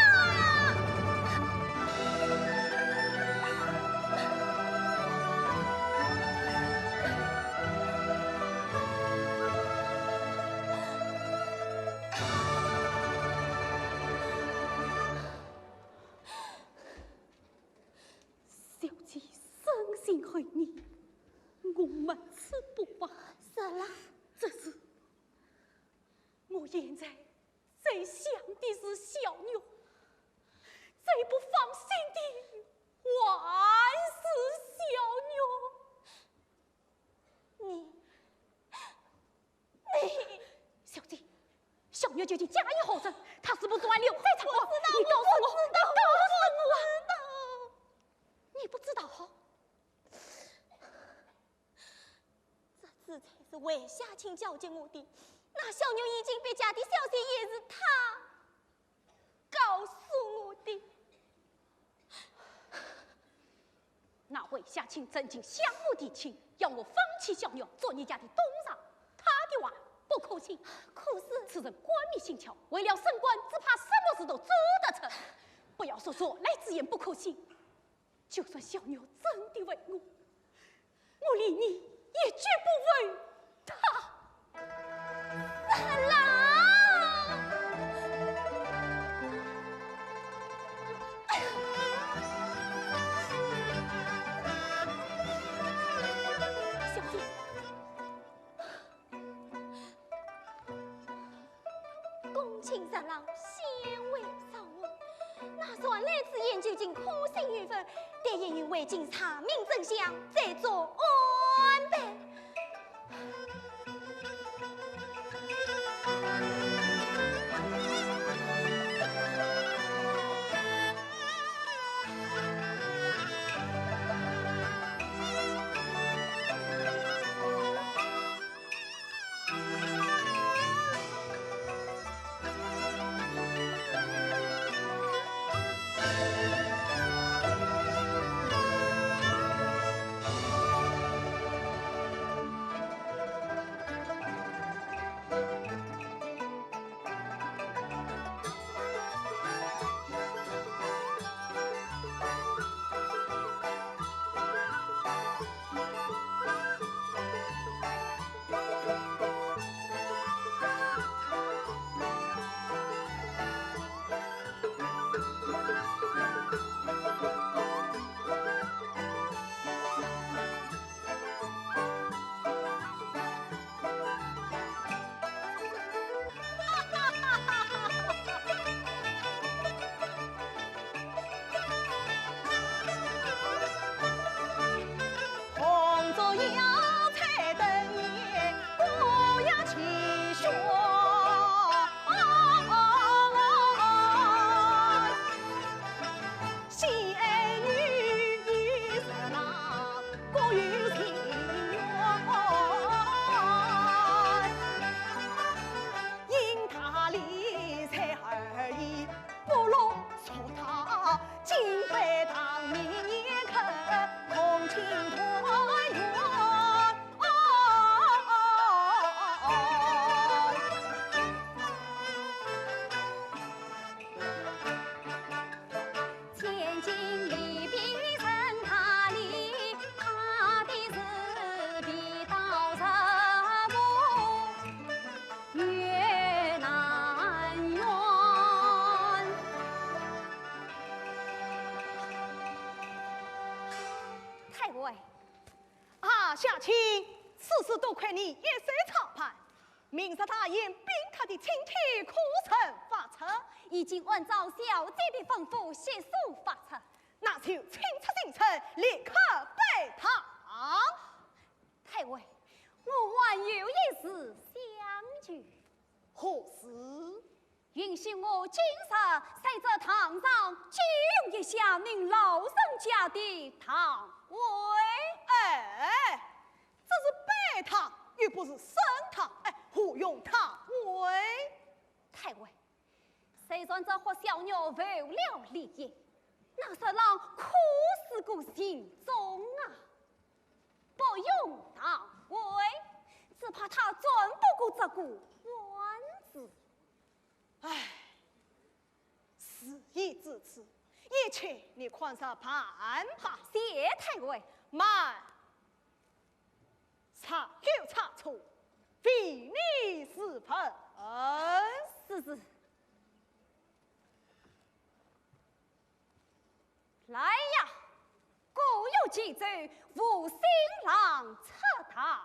小姐深信厚你，我没此不法。是啦。只是 我现在最想的是小玉，最不放心的还是小玉。你，你，小姐，小玉究竟家有何人？她是不是还留在场外？我知道，你告诉我，我知道，你告诉我啊！我知道。你不知道？ 这资产是魏夏卿交给我的，那小玉已经别家的消息也是他告诉我的。那魏夏卿曾经向我提亲，要我放弃小玉做你家的东床，他的话不可信。可是，此人鬼迷心窍，为了升官，只怕什么事都做得成。不要说说来之言不可信， 就算小玉真的为我，我李琰也绝不为她。三郎！小姐， 恭请三郎先回上岸。那船来之言究竟可信与否，待燕云回京查明真相，再做安排。佳期，此事多亏你一手操办，明日大宴宾客的请帖可曾发出？已经按照小姐的吩咐悉数发出。那就请出行程，立刻拜堂。太尉，我还有一事相求。何事？ 允许我今日在这堂上借用一下您老人家的堂会。哎，这是拜堂，又不是升堂，哎，何用堂会？太尉，虽然这霍小玉违了礼仪，那日郎可是个行踪啊，不用堂会，只怕他转不过这个弯子。 唉，事已至此，一切你看着办吧。谢太尉。慢，若有差错，唯你是问。是，是。 来呀，各有其奏，扶新郎出堂。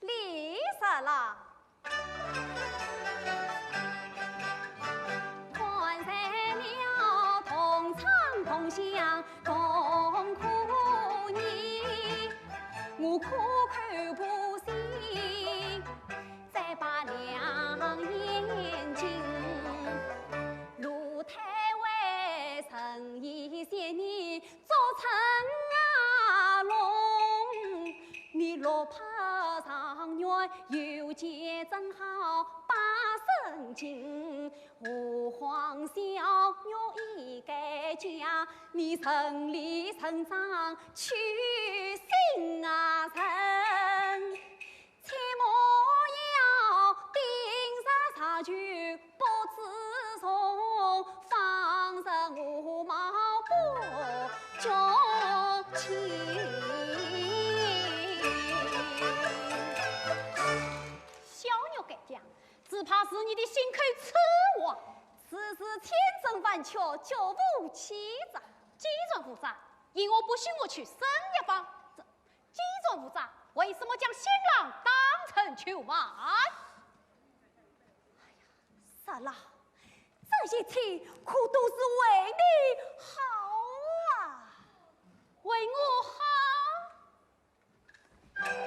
李三郎。小玉敢讲，只怕是你的心口痴话。此事千真万确，绝无欺诈。既然无诈，因何不许我去升一榜？这 既然无诈，为什么将新郎当成囚犯？哎呀，三郎，这一切可都是为你好啊！为我好？哼！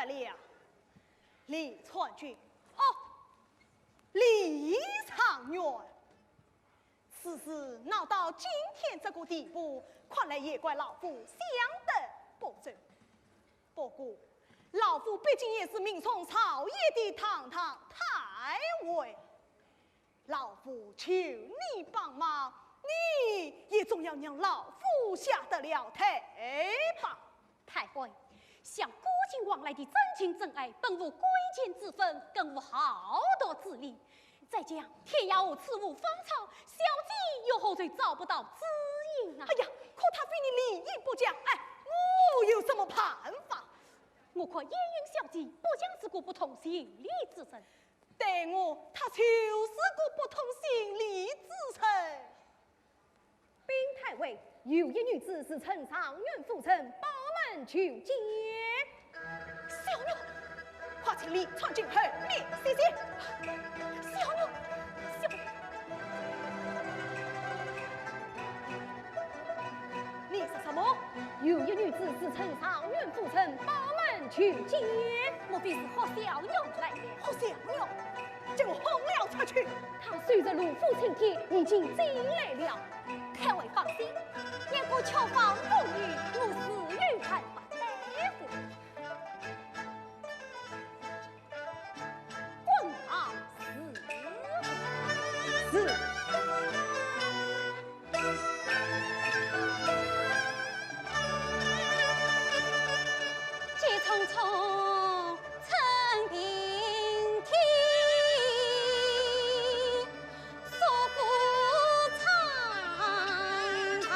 了，李参军，哦，李状元，此事闹到今天这个地步，看来也怪老夫想得不周。不过，老夫毕竟也是名存朝野的堂堂太尉， 老夫求你帮忙，你也总要让老夫下得了台吧。太尉，像古今往来的真情真爱，本无贵贱之分，更无豪夺之理。再讲，天涯何处无芳草，小姐又何尝找不到知音啊？哎呀，可她非你理应不讲，哎，我有什么办法？我看莺莺小姐不像是个不通情理之人。 对我，她就是个不通情理之人。禀太尉，有一女子自称状元夫人，报门求见。小女，快请李参军后面歇歇。小女，小女。 你说什么？有一女子自称状元夫人，报门求见。莫非是霍小玉来了？霍小玉，将我轰了出去。她虽然路府青天，已经进来了。太尉放心，一个缺房妇女，我自有办法对付。 滚堂四。是。急匆匆乘平天，束虎参堂。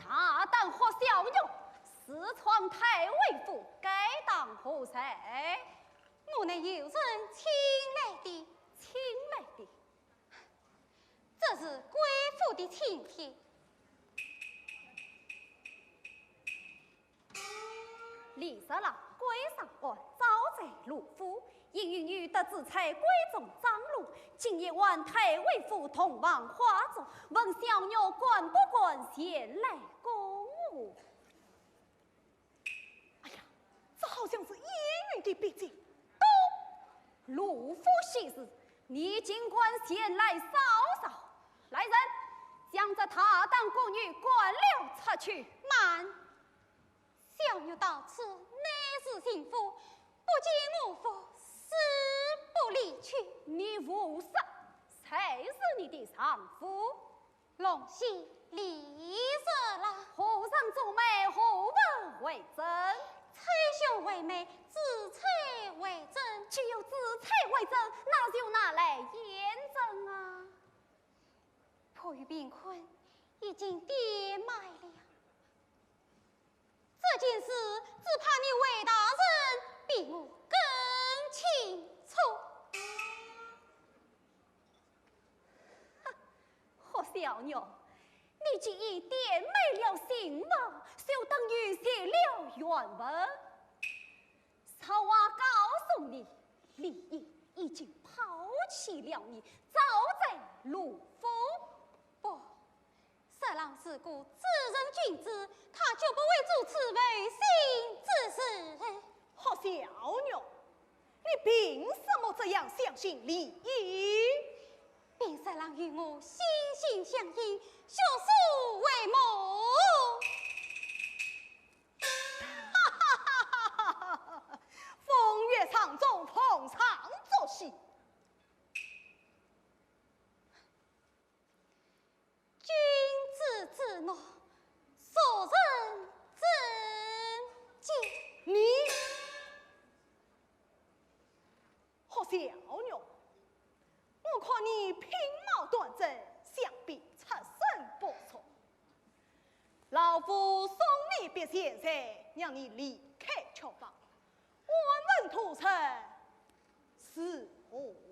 大胆霍小玉，私闯太尉府，该当何罪？我乃有人请来的。请来的？这是贵府的请帖。 李十郎贵上官，早在卢府，因为欲得之才，贵重张罗，今夜唤太尉府同房花烛，问小玉敢不敢前来恭候。哎呀，这好像是莺莺的笔迹。都，卢府喜事，你尽管前来烧烧。来人，将这大胆歌女赶了出去。慢！ 小玉到此乃是新妇，不见我府誓不离去。你胡说！谁是你的丈夫？龙喜李十郎。何人做媒，何物为证？猜凶为媒，紫吹为证。既有紫吹为证，那就拿来验证啊。迫于贫困，已经典卖了。 这件事，只怕你回大人比我更清楚。哼，霍小玉，你既已典卖了新物，就等于写了原文。实话告诉你，李毅已经抛弃了你，早在卢府。不， 十郎如果自认君子，他绝不会做此违心之事。霍小玉，你凭什么这样相信李毅？凭十郎与我心心相印，血誓为盟。哈哈哈哈哈！风月场中逢场作戏。 君子之怒，孰人真见？你，霍小玉，我看你品貌端正，想必出身不俗。老夫送你笔钱财，让你离开曲坊，安稳投生，如何？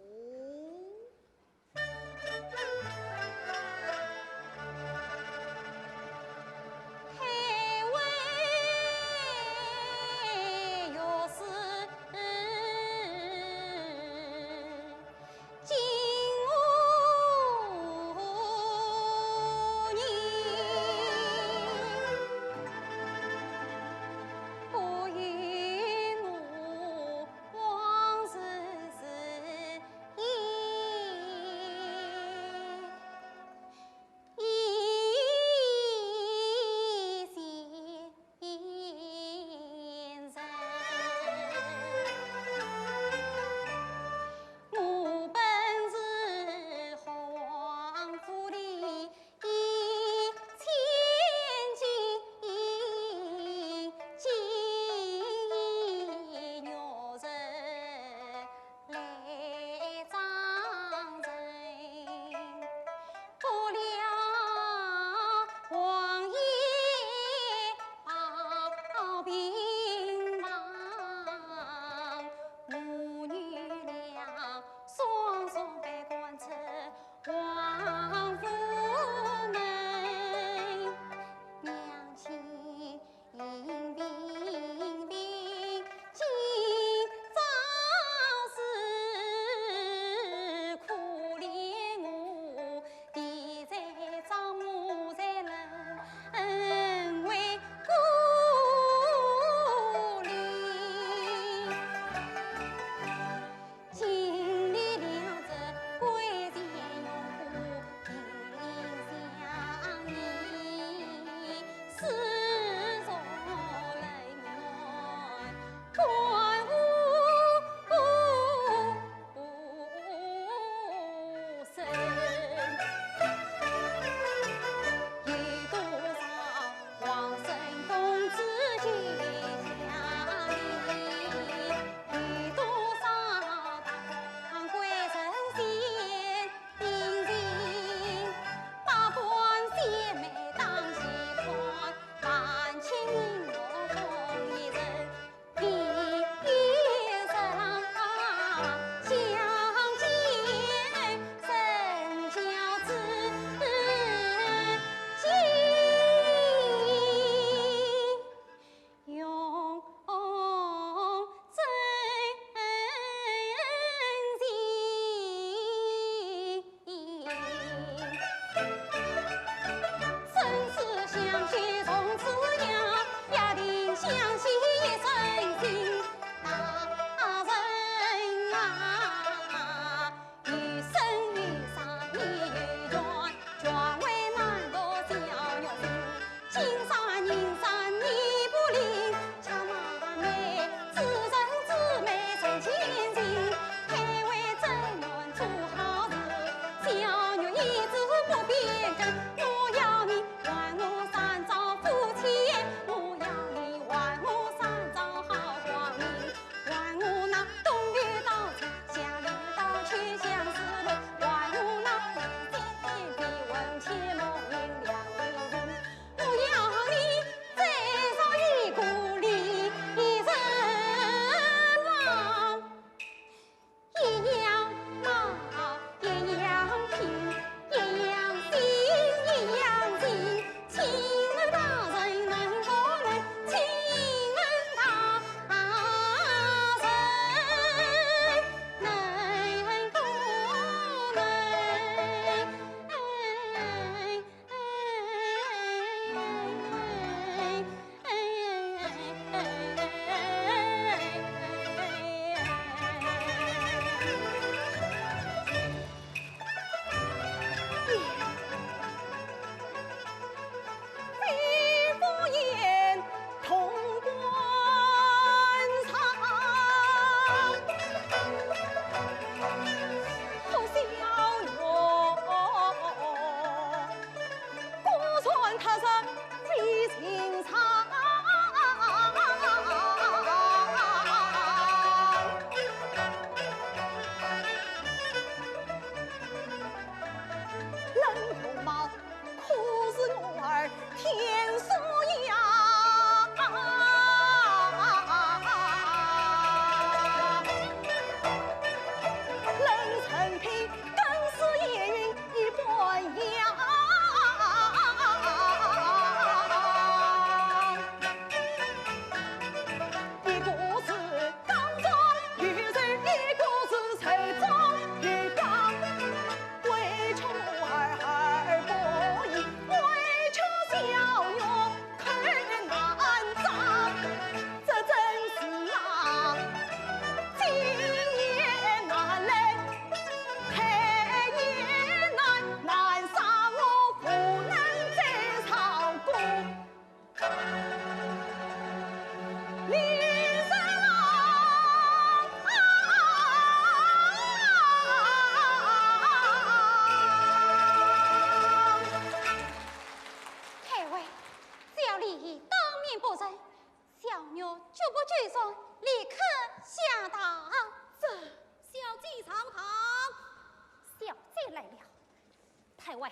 太尉，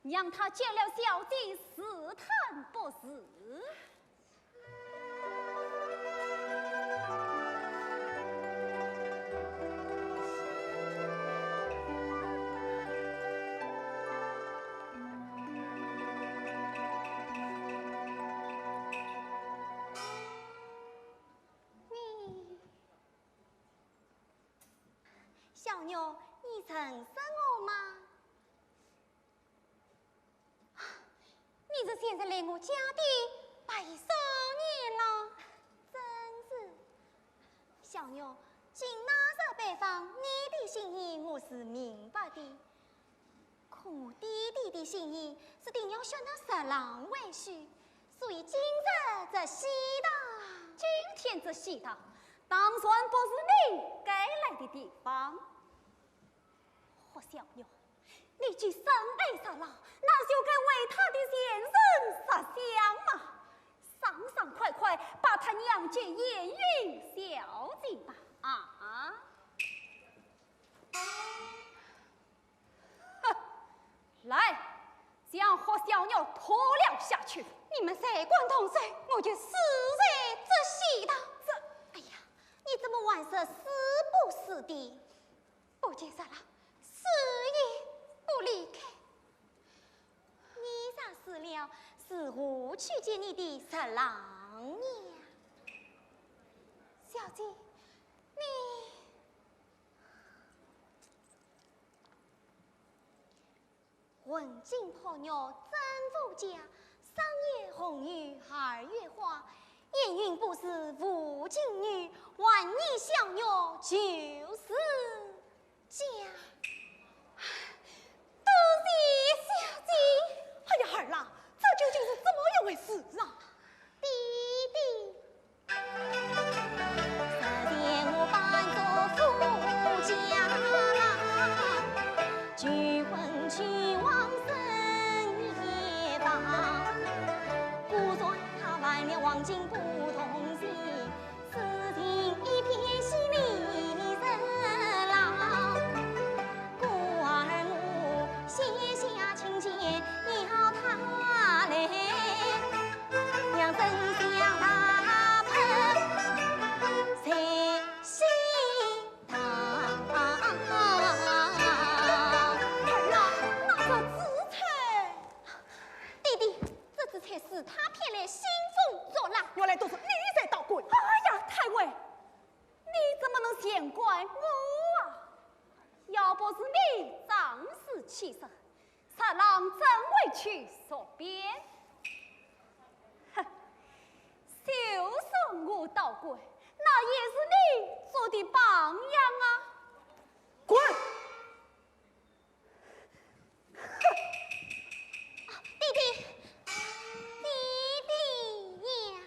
让他见了小姐试探不是。 你，小玉，你认识我吗？ 你是先前来我家的白少年啦？正是。小玉，进那日拜访，你的心意我是明白的。可我爹爹的心意是定要选那十郎为婿，所以今日这喜堂。今天这喜堂，当然不是你该来的地方。 霍小玉，你既深爱十郎，那就该为他的前程着想嘛。爽爽快快把他让给燕云小姐吧。啊！哼，来，将霍小玉拖了下去。你们谁敢动手，我就死在这喜堂。这，哎呀，你怎么还说是不是的？ 不见十郎死也不离开。你若死了，如何去见你的十郎呢？小姐，你……问君泡玉真无价，山夜红雨二月花，燕云不是无情女，还你小玉就是 家。多谢小姐。哎呀，儿啊，这究竟是怎么一回事啊？爹爹。 儿啊，那这紫菜。爹爹，这紫菜是他骗来兴风作浪。原来都是你在捣鬼。哎呀，太尉，你怎么能全怪我啊？要不是你仗势欺人， 十郎怎会去索边？哼，就算我捣鬼，那也是你做的榜样啊！滚！哼！爹爹，爹爹呀！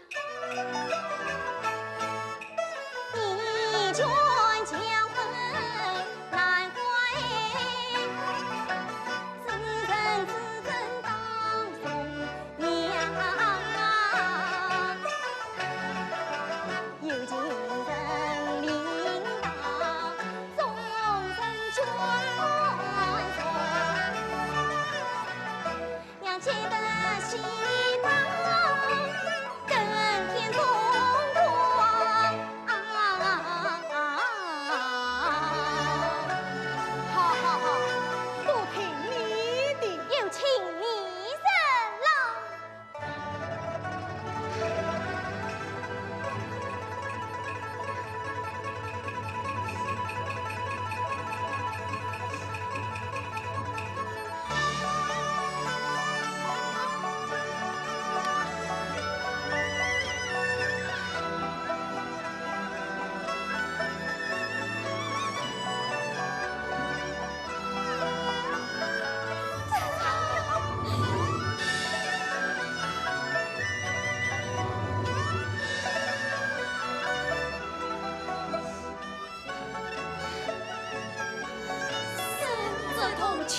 好好好，都听你的。有请你人了。这同亲